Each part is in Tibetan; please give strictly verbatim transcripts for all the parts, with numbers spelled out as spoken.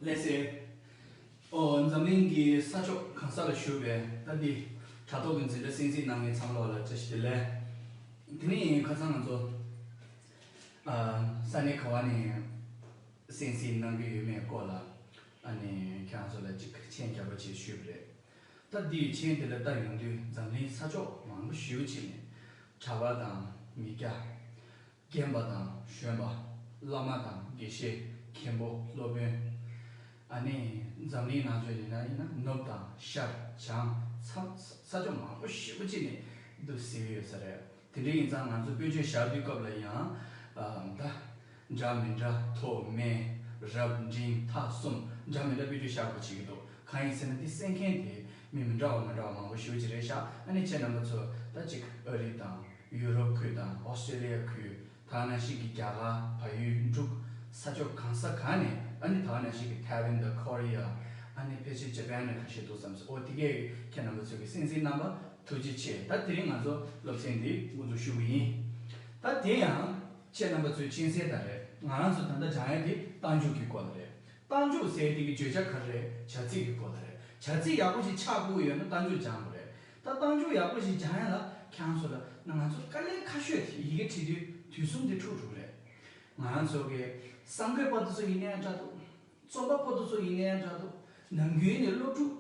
ཨེ་སེ། ཨོ། འཛམ་གླིང་གི་ས་ཕྱོགས་གང་ས་ལ་བཞུགས་པའི་ད་འདི་དྲ་ཐོག་གི་འཛིན་གྲྭ་གསན་གཟིགས་གནང་མཁན་ཚང་མ་ལ་བཀྲ་ཤིས་བདེ་ལེགས། དེ་ནས་ཁ་སང་ང་ཚོ་ཨ་ས་གནས་ག་བ་ནས་གསན་གཟིགས་གནང་གི་ཡོད་མེད་སྐོར་ལ་ཨ་ནི་ཁྱེད་རང་ཚོ་ལ་ཅིག་མཆན་རྒྱག་པ་ཅིག་ཞུས་པ་རེད། ད་འདིའི་མཆན་དེ་ལ་ལྟ་ཡོང་དུས་འཛམ་གླིང་ས་ཕྱོགས་མང་པོ་ཞེ་པོ་ཅིག་ནས་གྲྭ་པ་དང་མི་སྐྱ། རྒན་པ་དང་གཞོན་པ། བླ་མ་དང་དགེ་བཤེས། མཁན་པོ། སློབ་དཔོན། ཨ་ནི་འཛམ་གླིང་ནང་ཚོ་ཡིན་ན་ཡིན་ན་ནུབ་དང་ཤར་བྱང་ས་ས་ཕྱོགས་མང་པོ་ཞེ་པོ་ཅིག་ནས་འདུག་གཟིགས་ཡོད་ས་རེད། དེ་འདྲ་ཡིན་ཙང་ང་ཚོ་དཔེ་བརྗོད་བཞག་དུས་སྐབས་ལ་ཡང་ཨ་ད་འདྲ་མི་འདྲ་མཐོ་དམན་རབ་འབྲིང་ཐ་གསུམ་འདྲ་མི་འདྲ་དཔེ་བརྗོད་བཞག་དགོས་བྱེད་ཀྱི་འདུག་གང་ཡིན་ཟེར་ན་འདི་གསན་མཁན་དེ་མི་མི་འདྲ་བ་མི་འདྲ་བ་མང་པོ་ཞེ་པོ་ཅིག་རེད་ཤག་ཨ་ནི་ཁྱེད་རྣམ་པ་ཚོ་ད་ཅིག་ཨ་རི་དང་ཡུ་རོབ་ཁུལ་དང་ཨོ་སི་ཀྲེ་ལི་ཡ་ཁུལ། ད་ག་ནང་བཞིན་གྱི་རྒྱ་གར། བལ་ཡུལ། འབྲུག་ས་ཕྱོགས་གང་ས་གང་ནས། ཨ་ནི་ད་ག་ནང་བཞིན་གྱི་ཐའེ་ཝན་དང་ཁོ་རི་ཡ། ཨ་ནི་ཕལ་ཆེར་ཇ་པན་ནས་ཁ་ཤས་འདུག་བསམ་སོང་། ཨོ་དེ་གས་ཁྱེད་རྣམ་པ་ཚོས་ཀྱི་གསན་གཟིགས་གནང་བ་ཐུགས་རྗེ་ཆེ། ད་དེ་རིང་ང་ཚོ་སློབ་ཚན་འདི་དབུ་འཛུགས་ཞུ་གི་ཡིན། ད་དེ་ཡང་ཁྱེད་རྣམ་པ་ཚོས་མཁྱེན་གསལ་ལྟར་རེད། ང་རང་ཚོ་ད་ལྟ་སྦྱང་ཡ་དེ་རྟགས་འཇུག་གི་སྐོར་ལ་རེད། རྟགས་འཇུག་ཟེར་དེ་གི་བརྗོད་བྱ་ག་རེ་རེད། བྱ་ཚིག་གི་སྐོར་ལ་རེད། བྱ་ཚིག་ཡག་པོ་ཞིག་ཆགས་དགོས་ཡོད་ན་རྟགས་འཇུག་སྦྱང་དགོས་རེད། ད་རྟགས་འཇུག་ཡག་པོ་ཞིག་སྦྱང་ཡ་ལ་ཁྱེད་རང་ཚོ་ལ་ན་ང་ཚོ་དཀའ་ལས་ཁག་ཤོས་དེ་ཡི་གེ་བྲིས་དུས་དུས་གསུམ་དེ་འཁྲུག་འགྲོ་གི་རེད། ང་རང་ཚོ་གི་གསར་འགོད་པ་དེ་ཚོ་ཡིན་ནའི་འདྲ་འདུག་རྩོམ་པ་པོ་དེ་ཚོ་ཡིན་ནའི་འདྲ་འདུག་ནམ་རྒྱུན་ནས་སློབ་ཕྲུག་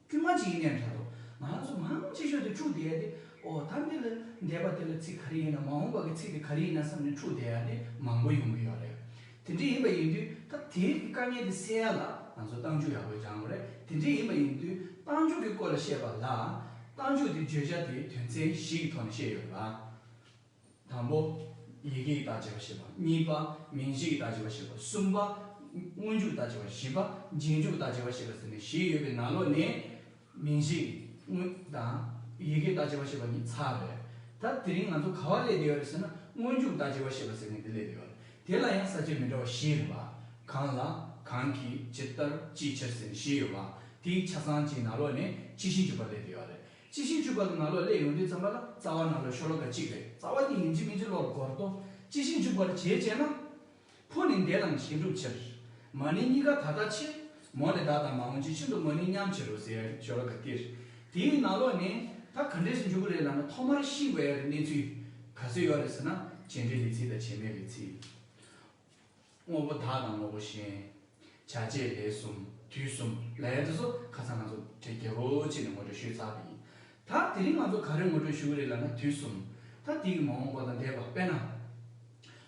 དཀྱུས་མ་ཅིག་ཡིན་ནའི་འདྲ་འདུག་ང་རང་ཚོ་མང་ཆེ་ཤོས་དེ་འཁྲུག་བསྡད་དེ། ཨོ་ད་འདི་ལ་འདས་པ་དེ་ལ་ཚིག་ག་རེ་ཡིན་ན། མ་འོངས་པ་གི་ཚིག་དེ་ག་རེ་ཡིན་ན་བསམ་ནས་འཁྲུག་བསྡད་ཡ་དེ་མང་པོ་ཡོང་གི་ཡོད་རེད། དེ་འདྲ་ཡིན་པ་ཡིན་དུས་ད་དེའི་དཀའ་ངལ་དེ་སེལ་ཡ་ལ་ང་ཚོ་རྟགས་འཇུག་ཡག་པོ་སྦྱང་དགོས་རེད། དེ་འདྲ་ཡིན་པ་ཡིན་དུས་རྟགས་འཇུག་གི་སྐོར་ལ་བཤད་པ་ལ་རྟགས་འཇུག་དེ་བརྗོད་བྱ་དེའི་དོན་ཚན་བཞི་གི་ཐོག་ནས་བཤད་ཡོད་རེད་པ། དང་པོ། ཡི་གེ་ཡི་རྟགས་ཆེ་བ་བཤད་པ། གཉིས་པ། མིང་གཞི་ཡི་རྟགས་ཆེ་བ་བཤད་པ། གསུམ་པ། སྔོན་འཇུག་རྟགས་ཆེ་བ་བཤད་པ། རྗེས་འཇུག་རྟགས་ཆེ་བ་བཤད་པ་ཟེར་ནས་བཞི་ཡོད་པའི་ནང་ལོགས་ནས། མིང་གཞི། སྔོན་དང་། ཡི་གེ་རྟགས་ཆེ་བ་བཤད་པ་གཉིས་ཚར་བས། ད་དེ་རིང་ང་ཚོ་ག་བ་སླེབས་བསྡད་ཡོད་རེད་ཟེར་ན། སྔོན་འཇུག་རྟགས་ཆེ་བ་བཤད་པ་ཟེར་ནས་འདི་སླེབས་བསྡད་ཡོད་རེད། དེ་ལ་ཡང་ས་བཅད་མི་འདྲ་བ་བཞི་ཡོད་པ། གང་ལ། གང་གིས། ཇི་ལྟར། ཅིའི་ཕྱིར་ཟེར་ནས་བཞི་ཡོད་པ། དེའི་ཆ་ཚང་གཅིག་ནང་ལོགས་ནས་སྤྱི་གཞི་འཇུག་པ་སླེབས་བསྡད་ཡོད་རེད། སྤྱི་གཞི་འཇུག་པ་གི་ནང་ལོགས་སླེབས་ཡོང་དུས་ཙམ་པ་ལ་རྩ་བ་ནང་ལོགས་ཤོ་ལོ་ཀ་གཅིག་རེད། རྩ་བ་དེ་ཡིན་གཅིག་མིན་གཅིག་བློ་ལ་འགོར་ཏོ། སྤྱི་གཞི་འཇུག་པར་བྱེད་ཅེ་ན། ཕོ་ནི་འདས་དང་གཞན་སྒྲུབ་ཕྱིར། མ་ནིང་གཉིས་ཀ་ད་ལྟ་ཕྱིར། མོ་ནི་བདག་དང་མ་འོངས་ཕྱིར། ཕྱིར་དུ་མ་ནིང་མཉམ་ཕྱིར་རོ་ཟེར་ཡ་ཤོ་ལོ་ཀ་འདིར། དེའི་ནང་ལོགས་ནས་ད་ག་འདྲས་སེ་འཇུག་གི་རེད་ལབ་ན། ཐོག་མར་ཤེས་དགོས་ཡ་གི་གནས་ཚུལ་ག་ཚོད་ཡོད་རེད་ཟེར་ན། བྱེད་འབྲེལ་ལས་ཚིག་དང་བྱེད་མེད་ལས་ཚིག་དངོས་པོ་བདག་དང་དངོས་པོ་གཞན། བྱ་བྱེད་ལས་གསུམ། དུས་གསུམ་ལབ་ཡ་དེ་ཚོ་ཁ་སང་ང་ཚོ་གྲས་རྒྱས་པོ་བྱས་ནས་ངོ་སྤྲོད་ཞུས་ཚར་བ་ཡིན། ད་དེ་རིང་ང་ཚོ་ག་རེ་ངོ་སྤྲོད་ཞུ་གི་རེད་ལབ་ན། དུས་གསུམ། ད་དེ་གི་མ་འོངས་པ་དང་འདས་པ། དཔེར་ན།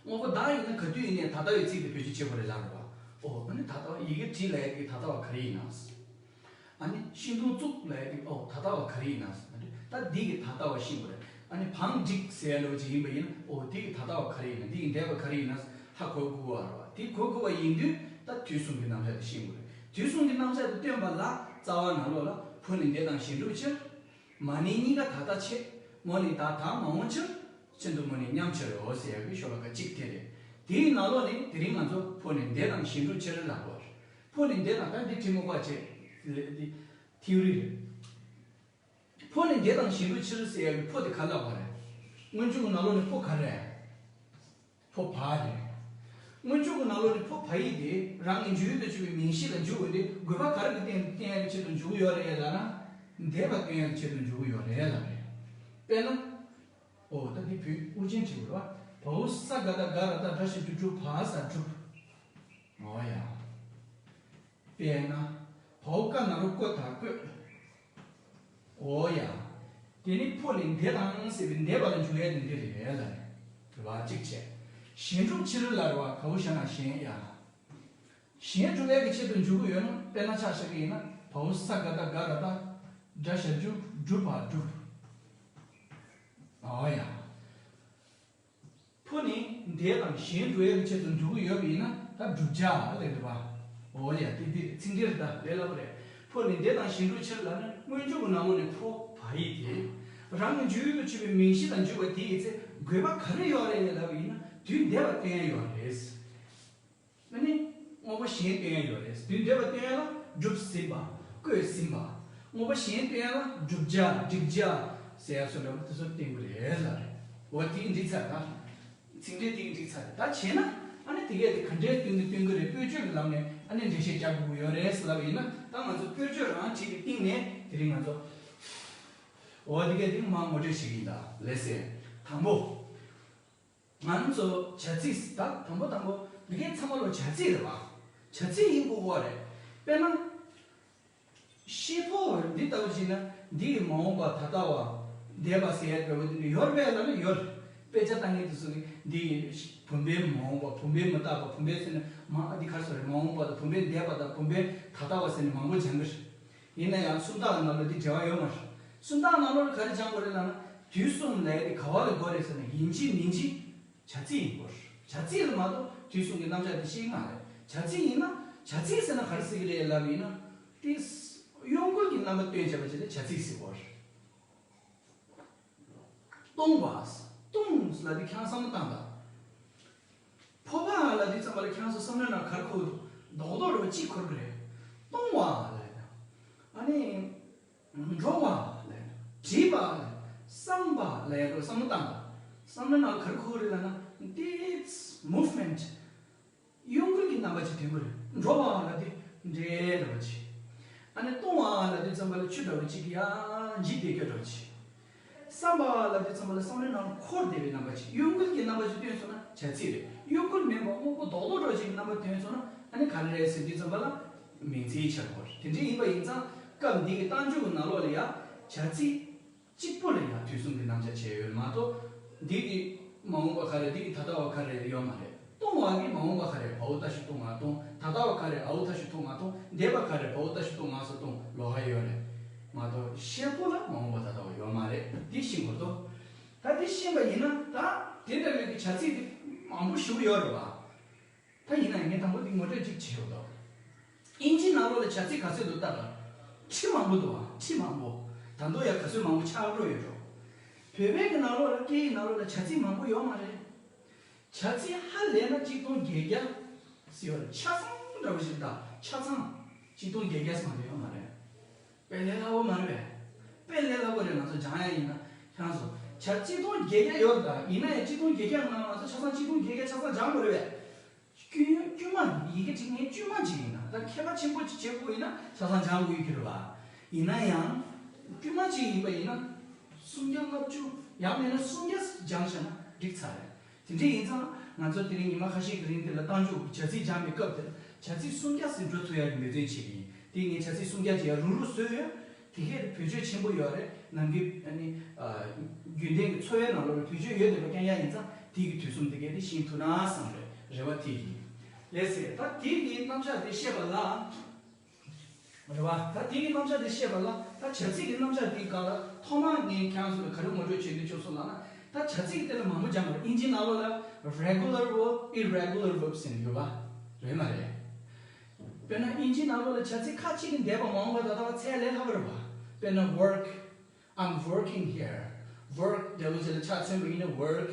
དངོས་པོ་བདག་ཡིན་ན་ག་དུས་ཡིན་ནའི་ད་ལྟ་བའི་ཚིག་དེ་བེད་སྤྱོད་བྱེད་དགོས་རེད་ལབ་རེད་བ། ཨོ་ཨ་ནི་ད་ལྟ་བ་ཡི་གེ་བྲིས་ལབ་ཡ་དེ་གི་ད་ལྟ་བ་ག་རེ་ཡིན་ན། ཨ་ནི་ཤིང་སྡོང་བཙུགས་ལབ་ཡ་དེ་གི་ཨོ་ད་ལྟ་བ་ག་རེ་ཡིན་ན། ད་འདི་གི་ད་ལྟ་བ་ཤེས་དགོས་རེད། ཨ་ནི་བང་བསྒྲིགས་ཟེར་ཡ་འདྲ་བོ་ཅིག་ཡིན་པ་ཡིན་ན། ཨོ་འདི་གི་ད་ལྟ་བ་ག་རེ་ཡིན་ན། འདི་གི་འདས་པ་ག་རེ་ཡིན་ན་ཧ་གོ་དགོས་པ་རེད་བ། དེ་གོ་དགོས་པ་ཡིན་དུས་ད་དུས་གསུམ་གྱི་རྣམ་གཞག་དེ་ཤེས་དགོས་རེད། དུས་གསུམ་གྱི་རྣམ་གཞག་དེ་སྟོན་པ་ལ་རྩ་བ་ནང་ལོགས་ལ་ཕོ་ནི་འདས་དང་གཞན་སྒྲུབ་ཕྱིར། མ་ནིང་གཉིས་ཀ་ད་ལྟ་ཕྱིར། མོ་ནི་བདག་དང་མ་འོངས་ཕྱིར། ཕྱིར་དུ་མོ་ནི་མཉམ་ཕྱིར་རོ་ཟེར་ཡ་གི་ཤོ་ལོ་ཀ་གཅིག་དེ་རེད། དེའི་ནང་ལོགས་ནས་དེ་རིང་ང་ཚོ་ཕོ་ནི་འདས་དང་གཞན་སྒྲུབ་ཕྱིར་ལབ་པ་རེད། ཕོ་ནི་འདས་དང་། ད་འདི་ཁྲིད་མོ་པ་བྱས། འདི་ཐིའོ་རི་རེད། ཕོ་ནི་འདས་དང་གཞན་སྒྲུབ་ཕྱིར་ཟེར་ཡ་གི་ཕོ་དེ་ག་ལབ་པ་རེད། སྔོན་འཇུག་གི་ནང་ལོགས་ནས་ཕོ་ག་རེ་རེད། ཕོ་བ་རེད། སྔོན་འཇུག་གི་ནང་ལོགས་ནས་ཕོ་བ་ཡིག་དེ་རང་གི་འཇུག་ཡུལ་དུ་གྱུར་པའི་མིང་གཞི་ལ་འཇུག་འོས་ཏེ། དགོས་པ་ག་རེ་གི་སྟེང་བསྟན་ཡག་གི་ཆེད་དུ་འཇུག་གི་ཡོད་རེད་ལབ་ན། འདས་པ་སྟོན་ཡག་གི་ཆེད་དུ་འཇུག་གི་ཡོད་རེད་ལབ་རེད། དཔེར་ན། ཨོ་ད་འདི་བོད་དབུ་ཅན་བྲིས་པ་རེད་བ། བའོ་ས་ག་བཏགས་སྒ་ར་བཏགས་སྒྲ་ཞབས་ཀྱུ་སྒྲུ་བ་ས་སྒྲུབ། ཨོ་ཡ། དཔེར་ན། བའོ་ཀ་ན་རོ་ཀོ་ད་བཀོད། ཨོ་ཡ། དེ་ནི་ཕོ་ནི་འདས་དང་ཟེར་བའི་འདས་པ་ལ་འཇུག་ཡ་དེ་འདི་རེད་ལ། རེད་བ། གཅིག་བྱས། གཞན་སྒྲུབ་ཕྱིར་ལ་རེད་བ། ག་འུ་ཞ་ན་གཞན་ཡ། གཞན་སྒྲུབ་ཡ་གི་ཆེད་དུ་འཇུག་གི་ཡོད་ན། དཔེར་ན་ཆ་བཞག་གི་ཡིན་ན། བའོ་ས་ག་བཏགས་སྒ་ར་བཏགས་སྒྲ་ཞབས་ཀྱུ་སྒྲུ་བ་སྒྲུབ། ཨོ་ཡ། ཕོ་ནི་འདས་དང་གཞན་སྒྲུབ་ཡག་གི་ཆེད་དུ་འཇུག་གི་ཡོད་པ་ཡིན་ན། ད་བསྒྲུབ་བྱ་ལབ་རེད་པ། འོ་ཡ། དེ་དེ་ཚིག་འགྲེལ་ད་ལས་སླ་པོ་རེད། ཕོ་ནི་འདས་དང་གཞན་སྒྲུབ་ཕྱིར་ལབ་ན། སྔོན་འཇུག་གི་ནང་ལོགས་ནས་ཕོ་བ་ཡིག་དེ་རང་གི་འཇུག་ཡུལ་དུ་གྱུར་པའི་མིང་གཞི་ལ་འཇུག་པ་དེ་ཡི་ཚེ་དགོས་པ་ག་རེ་ཡོད་རེད་ལབ་པ་ཡིན་ན། དུས་འདས་པ་སྟོན་ཡག་ཡོད་རེད། ཨ་ནི་དངོས་པོ་གཞན་སྟོན་ཡག་ཡོད་རེད། དུས་འདས་པ་སྟོན་ཡག་ལ་གྲུབ་ཟིན་པ། བཀོད་ཟིན་པ། དངོས་པོ་གཞན་སྟོན་ཡག་ལ་བསྒྲུབ་བྱ། སྒྲིག་བྱ་ཟེར་ཡག་སོགས་ལ་དེ་ཚོ་བསྟན་གྱི་རེད་ལབ་རེད། འོ་དེ་འགྲིག་ཚར་ད། ཚིག་འགྲེལ་དེ་འགྲིག་ཚར་རེད། ད་བྱས་ན་ཨ་ནི་དེ་གས་དེ་ག་འདྲའི་སྟོན་གྱི་སྟོན་གྱི་རེད། དཔེ་བརྗོད་ཀྱི་ལམ་ནས་ ཨ་ནི་འགྲེལ་བཤད་རྒྱག་དགོས་ཀྱི་ཡོད་རེད་ཟེར་ལབ་ཡིན་ན། ད་ང་ཚོ་དཔེར་བརྗོད་རང་བྲིས་པའི་སྟེང་ནས་དེ་རིང་ང་ཚོ་འོ་དེ་གའི་སྟེང་མར་ངོ་སྤྲོད་བྱེད་ཀྱི་ཡིན། ད་ལེ་སེ་དང་པོ། ང་ཚོ་བྱ་ཚིག་ད་དང་པོ་དང་པོ་འདི་གའི་ཚང་མ་ལོ་བྱ་ཚིག་རེད་བ། བྱ་ཚིག་ཡིན་དགོས་པ་རེད། དཔེར་ན། ཤེས་ཕོ་བ་འདི་ལྟ་བུ་བྱས་ན་འདི་ཡི་མ་འོངས་པ་ད་ལྟ་བ་འདས་པ་ཟེར་ཡ་འདྲ་བོ་འདི་ཡོད་རེད་ལབ་ན་ཡོད། དཔེ་ཆ་ལྟ་མཁན་དེ་ཚོ་གིས་འདི་ཡི་བུམ་པའི་མ་འོངས་པ། བུམ་པའི་མི་རྟག་པ། བུམ་པའི་ཟེར་ན་མ་འདི་ག་རེ་ཟེར་རེད། མ་འོངས་པ་དང་བུམ་པའི་འདས་པ་དང་བུམ་པའི་ད་ལྟ་བ་ཟེར་ནས་མང་པོ་སྦྱང་གི་རེད། ཡིན་ན་ཡང་སུམ་རྟགས་ནང་ལོགས་འདི་འབྲེལ་བ་ཡོད་མ་རེད། སུམ་རྟགས་ནང་ལོགས་ལ་ག་རེ་སྦྱང་དགོས་རེད་ལབ་ན། དུས་གསུམ་ལས་དེ་ག་བ་ལ་དགོས་རེད་ཟེར་ན་ཡིན་གཅིག་མིན་གཅིག་བྱ་ཚིག་ཡིན་དགོས་རེད། བྱ་ཚིག་ལ་མ་གཏོགས་དུས་གསུམ་གྱི་རྣམ་གཞག་དེ་ཤེས་ཀྱི་མ་རེད། བྱ་ཚིག་ཡིན་ན་བྱ་ཚིག་ཟེར་ན་ག་རེ་ཟེར་གྱི་རེད་ལབ་ཡིན་ན། དེ་གཡོ་འགུལ་གྱི་རྣམ་པ་སྟོན་བྱས་པ་ཅིག་ལ་བྱ་ཚིག་ཟེར་དགོས་རེད། ལྟུང་བ། ལྟུང་ལབ་དུས་ཁྱེད་རང་བསམ་བློ་བཏང་དང་། ཕོ་བ་ལབ་དུས་ཙམ་པ་ལ་ཁྱེད་རང་ཚོ་བསམ་བློའི་ནང་ག་རེ་འཁོར་འདུག་རྡོག་རྡོག་རེ་བ་གཅིག་འཁོར་གི་རེད། ལྟུང་བ་ལབ་ཡ། ཨ་ནི། འགྲོ་བ་ལབ་ཡ། བྲིས་པ་ལབ་ཡ། བསམ་པ་ལབ་ཡ་འགྲོ་བསམ་བློ་བཏང་དང་། བསམ་བློའི་ནང་ག་རེ་འཁོར་གི་རེད་ལབ་ན། འདི་movement། གཡོ་འགུལ་གྱི་རྣམ་པ་ཅིག་སྟོན་གྱི་རེད། འགྲོ་བ་ལབ་དུས་འདྲེ་འདྲ་བ་ཅིག་ཨ་ནི་ལྟུང་བ་ལབ་དུས་ཙམ་པ་ལ་ཆུ་འདྲ་བ་ཅིག་གིས་ཡར་འཇིབ་བསྡད་རྒྱུ་འདྲ་བ་ཅིག་བསམ་པ་ལབ་དུས་ཙམ་པ་ལ་བསམ་བློའི་ནང་འཁོར་བསྡད་པའི་རྣམ་པ་ཅིག་གཡོ་འགུལ་གྱི་རྣམ་པ་ཅིག་སྟོན་སོང་ན་བྱ་ཚིག་རེད། གཡོ་འགུལ་མིན་པ་དངོས་པོ་རྡོག་རྡོག་འདྲ་བ་ཅིག་གི་རྣམ་པ་སྟོན་སོང་ན་ཨ་ནི་ག་རེ་རེད་ཟེར་དུས་ཙམ་པ་ལ་མིང་ཚིག་ཆགས་དགོས་རེད། དེ་འདྲ་ཡིན་པ་ཡིན་ཙང་སྐབས་འདི་གི་རྟགས་འཇུག་གི་ནང་ལོགས་ལ་ཡང་བྱ་ཚིག་གཅིག་པོ་ལ་ཡང་དུས་གསུམ་གྱི་རྣམ་གཞག་བྱས་ཡོད་མ་གཏོགས། འདི་གི་མ་འོངས་པ་ག་རེ། འདི་གི་ད་ལྟ་བ་ག་རེ་ཡོད་མ་རེད། ལྟུང་བ་གི་མ་འོངས་པ་ག་རེ། བའོ་ད་ཞུ་ལྟུང་བ་ལྟུང་། ད་ལྟ་བ་ག་རེ། འའོ་ད་ཞུ་ལྟུང་བ་ལྟུང་། འདས་པ་ག་རེ། བའོ་ད་ཞུ་ལྟུང་བ་སོ་ལྟུང་། ལོགས་ཀ་ཡོད་རེད་མ་གཏོགས། ཤེས་ཕོ་ལ་མ་འོངས་པ་ད་ལྟ་བ་ཡོད་མ་རེད། འདི་ཤེས་དགོས་འདུག་ད་འདི་ཤེས་པ་ཡིན་ན་ད་དེ་འདྲ་བའི་གི་བྱ་ཚིག་འདི་མང་པོ་ཞིག་ཡོད་རེད་བ། ད་ཡིན་ན་ངས་དང་པོ་འདི་ངོ་སྤྲོད་ཅིག་བྱེད་འོ་དོ། ཨིན་ཇི་ནང་ལོགས་ལ་བྱ་ཚིག་ག་ཚོད་འདུག་ལྟ་ག་ཁྲི་མང་པོ་འདུག་ཨ། ཁྲི་མང་པོ། ད་དུང་ཡང་ག་ཚོད་མང་པོ་ཆགས་འགྲོ་ཡོད་འགྲོ། བོད་པའི་གི་ནང་ལོགས་ལ་སྐད་ཡིག་ནང་ལོགས་ལ་བྱ་ཚིག་མང་པོ་ཡོད་མ་རེད། བྱ་ཚིག་ཧ་ལས་ན་གཅིག་སྟོང་བརྒྱད་བརྒྱ་ཟེར་བ་རེད། ཆ་ཚང་འདྲ་བོ་ཞིག་ད་ཆ་ཚང་གཅིག་སྟོང་བརྒྱད་བརྒྱ་ཙམ་མ་གཏོགས་ཡོད་མ་རེད། དཔེ་ལས་སླ་བོ་མ་རེད་པས། དཔེ་ལས་སླ་བོ་རེད། ང་ཚོ་སྦྱང་ཡ་ཡིན་ན་ཁྱེད་རང་ཚོ་བྱ་ཚིག་གཅིག་སྟོང་བརྒྱད་བརྒྱ་ཡོད་རེད། ད་ཡིན་ན་ཡང་གཅིག་སྟོང་བརྒྱད་བརྒྱ་ནང་ང་ཚོ་ཆ་ཚང་གཅིག་སྟོང་བརྒྱད་བརྒྱ་ཆ་ཚང་སྦྱང་དགོས་རེད་པས། དཀྱུས་དཀྱུས་མ་ཡི་གེ་བྲིས་མཁན་དཀྱུས་མ་གཅིག་ཡིན་ན། ད་མཁས་པ་ཆེན་པོ་གཅིག་བྱེད་དགོས་ཡིན་ན་ཆ་ཚང་སྦྱང་དགོས་ཀྱི་རེད་པ། ཡིན་ན་ཡང་དཀྱུས་མ་གཅིག་ཡིན་པ་ཡིན་ན་སུམ་བརྒྱ་ལྔ་བཅུ་ཡང་མིན་ན་སུམ་བརྒྱ་སྦྱངས་བཞག་ན་འགྲིག་ཚར་རེད། དེ་འདྲ་ཡིན་ཙང་ང་ཚོ་དེ་རིང་ཉི་མ་ཁ་ཤས་ཀྱི་རིང་དེ་ལ་རྟགས་འཇུག་གི་བྱ་ཚིག་སྦྱངས་པའི་སྐབས་དེར་བྱ་ཚིག་སུམ་བརྒྱ་ཟིན་འགྲོ་ཐུབ་ཡག་གི་ངོས་འཛིན་བྱེད་ཀྱི་ཡིན། དེ་ངས་བྱ་ཚིག་སུམ་བརྒྱ་ཅིག་ཡར་རུག་རུག་བཟོས་ཡོད། དེ་གས་དེ་བེད་སྤྱོད་ཆེན་པོ་ཡོད་རེད། ནམ་རྒྱུན་ཨ་ནི་ཨ་རྒྱུན་ལྡན་གྱི་འཚོ་བའི་ནང་ལོགས་ལ་བེད་སྤྱོད་ཡོད་བསྡད་པ་རྐྱང་རྐྱང་ཡིན་ཙང་དེ་གི་དུས་གསུམ་དེ་གས་དེ་ཤེས་ཐུབ་ན་བསམ་རེད། རེ་བ་དེ་ཡིན། ལགས་སེ། ད་དེ་གི་རྣམ་གཞག་དེ་བཤད་པ་ལ། རེད་བ། ད་དེ་གི་རྣམ་གཞག་དེ་བཤད་པ་ལ་ད་བྱ་ཚིག་གི་རྣམ་གཞག་དེའི་སྒང་ལ་ཐོག་མར་ངས་ཁྱེད་རང་ཚོ་ལ་ག་རེ་ངོ་སྤྲོད་བྱེད་འདོད་བྱུང་སོང་ལབ་ན། ད་བྱ་ཚིག་དེ་ལ་མང་པོ་སྦྱང་དགོས་རེད། ཨིན་ཇི་ནང་ལོགས་ལ་regular verb, irregular verb ཟེར་ནས་ཡོད་པ་རེད་མ་རེད། དཔེར་ན་ཨིན་ཇི་ནང་ལོགས་ལ་བྱ་ཚིག་ཁ་ཅིག་གི་འདས་པ་མ་འོངས་པ་ད་ལྟ་བ་འཚོལ་ལས་སླ་པོ་རེད་པ། དཔེར་ན་work, I'm working here. Work འདས་པོ་ཅིག་ལ་ཆ་མཚོན་པ་ཡིན་ན་work.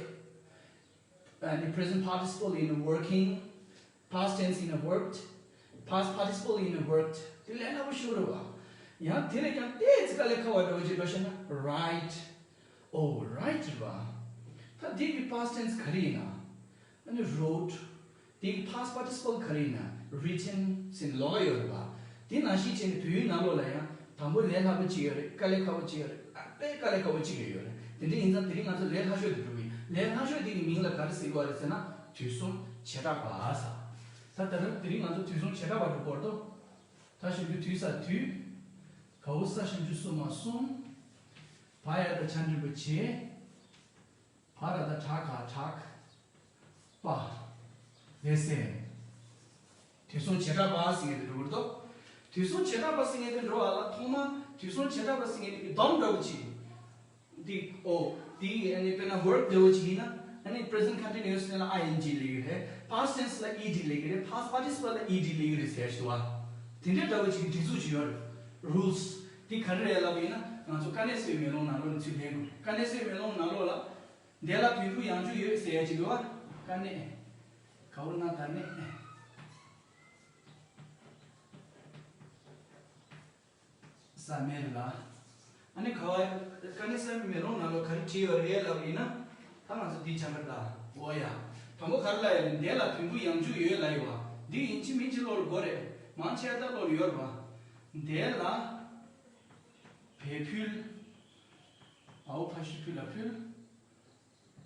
And the present participle in working, past tense in worked, past participle in worked. དེ་ལས་སླ་པོ་ཞིག་རེད་པ། ཡང་དེ་ལས་ཀྱང་ཏོག་ཙམ་དཀའ་ལས་ཁག་པ་འདྲ་བོ་ཅིག་འགྲོ་ཤེས་ན་write. Oh, write རེད་པ། ད་འདི་གི་past tense ག་རེ་ཡིན་ན། ཨ་ནི་wrote། དེའི་past participle ག་རེ་ཡིན་ན་written ཟེར་ནས་ལོགས་ཀ་ཡོད་རེད་པ། དེ་ནང་བཞིན་བྱས་ནས་བོད་ཡིག་ནང་ལོགས་ལ་ཡང་དང་པོ་ལས་སླ་པོ་གཅིག་ཡོད་རེད། དཀའ་ལས་ཁག་པོ་གཅིག་ཡོད་རེད། ཨ་དཔེ་དཀའ་ལས་ཁག་པོ་གཅིག་ཡོད་ཡོད་རེད། དེ་འདྲ་ཡིན་ཙང་དེ་རིང་ང་ཚོ་ལས་སླ་ཤོས་དེ་འགྲོ་གི་ཡིན། ལས་སླ་ཤོས་དེ་གི་མིང་ལ་ག་རེ་ཟེར་གྱི་ཡོད་རེད་ཟེར་ན་དུས་གསུམ་བྱེ་བྲག་པ་ཟེར། ད་ད་རིང་དེ་རིང་ང་ཚོ་དུས་གསུམ་བྱེ་བྲག་པ་འགྲོ་དགོས་རེད་དོ། ད་ཞབས་ཀྱུ་དུས་ས་དུས། ག་འོག་ས་ཞབས་ཀྱུ་སུ་མ་གསུམ། བ་ཡ་བཏགས་བྱ་འགྲེང་བུ་བྱེ། བ་ར་བཏགས་བྲ་ག་བྲག་པ། ལགས་སེ། དུས་གསུམ་བྱེ་བྲག་པ་ཟེར་མཁན་དེ་འགྲོ་གི་རེད་དོ། དུས་གསུམ་བྱེ་བྲག་པ་ཟེར་མཁན་དེ་འགྲོ་བ་ལ་ཐོག་མ་དུས་གསུམ་བྱེ་བྲག་པ་ཟེར་མཁན་དེ་གི་སྡོམ་འདྲ་བོ་ཅིག་འདི་ཨོ་འདི་ཨ་ནི་དཔེར་ན་verb འདྲ་བོ་ཅིག་ཡིན་ན་ཨ་ནི་present continuous ལ་ing སླེབས་ཀྱི་རེད། past tense ལ ed སླེབས་ཀྱི་རེད། past participle ལ ed སླེབས་ཀྱི་རེད་ཟེར་ཞུ་བ། དེ་འདྲའི་འདྲ་བོ་ཅིག་གི་སྒྲིག་འཛུགས་ཅིག་ཡོད་རེད། rules འདི་ག་རེ་རེད་ལབ་པ་ཡིན་ན་ང་ཚོ་དཀའ་གནད་གསལ་བའི་མེ་ལོང་ནང་ལོགས་ནས་ཚུར་ལེན་དགོས་རེད། དཀའ་གནད་གསལ་བའི་མེ་ལོང་ནང་ལོགས་ལ། འདས་ལ་བོད་ཕྲུག་ཡང་བཅུག་ཡོད་ཟེར་ཡ་ཅིག་འདུག་བ། དཀའ་གནད། ག་འོག་ན་ད་གནད། ས་མེད་ལ། ཨ་ནི་ག་བ་དཀའ་གནད་གསལ་བའི་མེ་ལོང་ནང་ལོགས་ག་རེ་བྲིས་ཡོད་རེད་ལབ་ཡིན་ན། ད་ང་ཚོ་འདི་བྱ་འཕུར་ད། འོ་ཡ། དང་པོ་ག་རེ་ལབ་ཡོད་རེད། འདས་ལ་བོད་ཕྲུག་ཡང་བཅུག་ཡོད་ལབ་ཡོད་བ། འདི་ཡིན་གཅིག་མིན་གཅིག་ལོག་ལ་དགོས་རེད། མང་ཆེ་ད་ལོ་ཡོད་རེད་བ། དེ་ལ་བས་ཕུལ། འའོ་ཕ་ཤུ་ཕུལ་ལ་ཕུལ།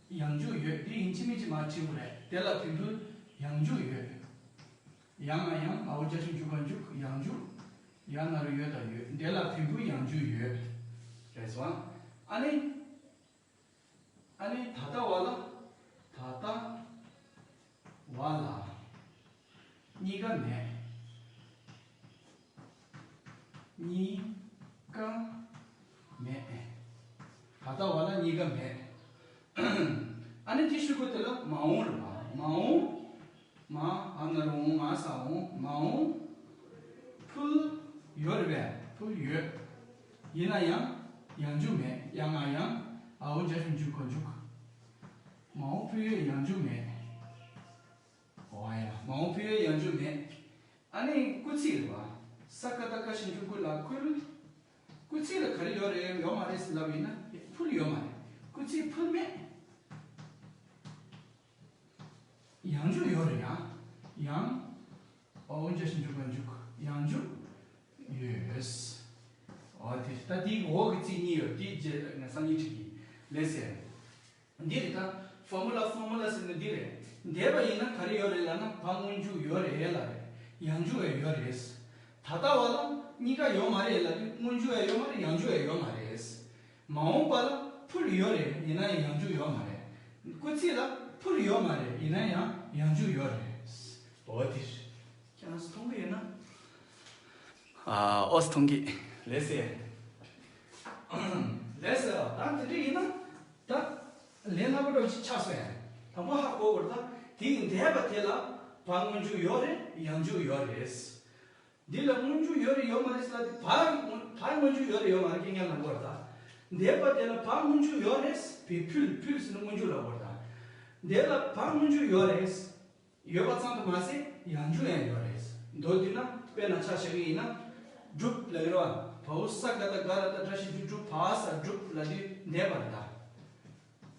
ཡང་འཇུག་ཡོད། འདི་ཡིན་གཅིག་མིན་གཅིག་མར་བྲིས་དགོས་རེད། དེ་ལ་བས་ཕུལ་ཡང་འཇུག་ཡོད། ཡང་ང་ཡང་། འའོ་རྒྱ་ཞབས་ཀྱུ་ག་འཇུག་ཡང་འཇུག་ཡ་ན་རོ་ཡོད་དང་ཡོད། དེ་ལ་བས་ཕུལ་ཡང་འཇུག་ཡོད། རེད་སོང་། ཨ་ནི། ཨ་ནི་ད་ལྟ་བ་ལ། ད་ལྟ་བ་ལ། གཉིས་ཀ་མེད། གཉིས་ཀ་མེད། ད་ལྟ་བ་ལ་གཉིས་ཀ་མེད། ཨ་ནི་དེ་ཤུ་གུ་དེ་ལ་མ་འོངས་རེད་བ། མ་འོངས། མ་འ་ན་རོ་འོང་། མ་ས་འོང་། མ་འོངས་ཕུལ་ཡོད་རེད་པས། ཕུལ་ཡོད། ཡིན་ན་ཡང་ཡང་འཇུག་མེད། ཡང་ང་ཡང་། འའོ་རྒྱ་ཞབས་ཀྱུ་ག་འཇུག་མ་འོངས་ཕུལ་ཡོད་ཡང་འཇུག་མེད། འོ་ཡ། མ་འོངས་ཕུལ་ཡོད་ཡང་འཇུག་མེད། ཨ་ནི་སྐུལ་ཚིག་རེད་བ། ས་ཀ་བཏགས་སྐ་ཞབས་ཀྱུ་སྐུ་ལ་སྐུལ། སྐུལ་ཚིག་ལ་ག་རེ་ཡོད་རེད། ཡོད་མ་རེད་ཟེར་ལབ་ཡིན་ན་ཕུལ་ཡོད་མ་རེད། སྐུལ་ཚིག་ཕུལ་མེད། ཡང་འཇུག་ཡོད་རེད། ཡང་། ཡང་། འའོ་རྒྱ་ཞབས་ཀྱུ་ག་འཇུག་ཡང་འཇུག་ཡོད། འོ་དེ་ད་དེའི་འོག་གི་ཚིག་གཉིས་ཡོད། དེའི་རྗེས་ང་སང་ཉིན་ཁྲིད་ཀྱི་རེད་ཟེར། འདི་རེད་ད། ཕོར་མུ་ལ། ཕོར་མུ་ལ་ཟེར་ན་འདི་རེད། འདས་པ་ཡིན་ན་ག་རེ་ཡོད་རེད་ལབ་ན་བ་སྔོན་འཇུག་ཡོད་རེད་ལབ་རེད། ཡང་འཇུག་ཡང་ཡོད་རེད། ད་ལྟ་བ་ལ་གཉིས་ཀ་ཡོད་མ་རེད་ལབ་དུས་སྔོན་འཇུག་ཡང་ཡོད་མ་རེད། ཡང་འཇུག་ཡང་ཡོད་མ་རེད། མ་འོངས་པ་ལ་ཕུལ་ཡོད་རེད། ཡིན་ན་ཡང་ཡང་འཇུག་ཡོད་མ་རེད། སྐུལ་ཚིག་ལ་ཕུལ་ཡོད་མ་རེད། ཡིན་ན་ཡང་ཡང་འཇུག་ཡོད་རེད། འོ་དེ་རེད། ཁྱེད་རང་ཚོ་མཐོང་གི་ཡོད་ན། ཨ། ཨོ་སི་མཐོང་གི། ལགས་སེ། ལགས་སེ། ད་དེ་འདྲ་ཡིན་ན། ད་ལན་སླ་པོ་འདྲ་ཅིག་ཆགས་སོང་ཡ། དང་པོ་ཧ་གོ་དགོས་རེད་ད། དེ་ཡི་འདས་པ་དེ་ལ་བ་སྔོན་འཇུག་ཡོད་རེད། ཡང་འཇུག་ཡོད་རེད། འདི་ལ་སྔོན་འཇུག་ཡོད་རེད་ཡོད་མ་རེད་ཟེར་ལབ་དུས་བ། བ་སྔོན་འཇུག་ཡོད་རེད་ཡོད་མ་རེད་སྐད་ངན་ལབ་དགོས་རེད་ད། འདས་པ་དེ་ལ་བ་སྔོན་འཇུག་ཡོད་རེད། བས་ཕུལ། ཕུལ་ཟེར་ན་སྔོན་འཇུག་ལབ་དགོས་རེད་ད། འདས་ལ་བ་སྔོན་འཇུག་ཡོད་རེད། ཡོད་པ་ཙམ་དུ་མ་ཟད་ཡང་འཇུག་ཡང་ཡོད་རེད། མདོར་བསྡུས་ན་དཔེར་ན་ཆ་བཞག་གི་ཡིན་ན། བསྒྲུབས་ལབ་ཀྱི་རེད་བ། བའོ་ས་ཀ་བཏགས་སྒ་ར་བཏགས་སྒྲ་ཞབས་ཀྱུ་བསྒྲུབས། བ་ས་བསྒྲུབས་ལབ་དུས་འདས་པ་རེད་ད།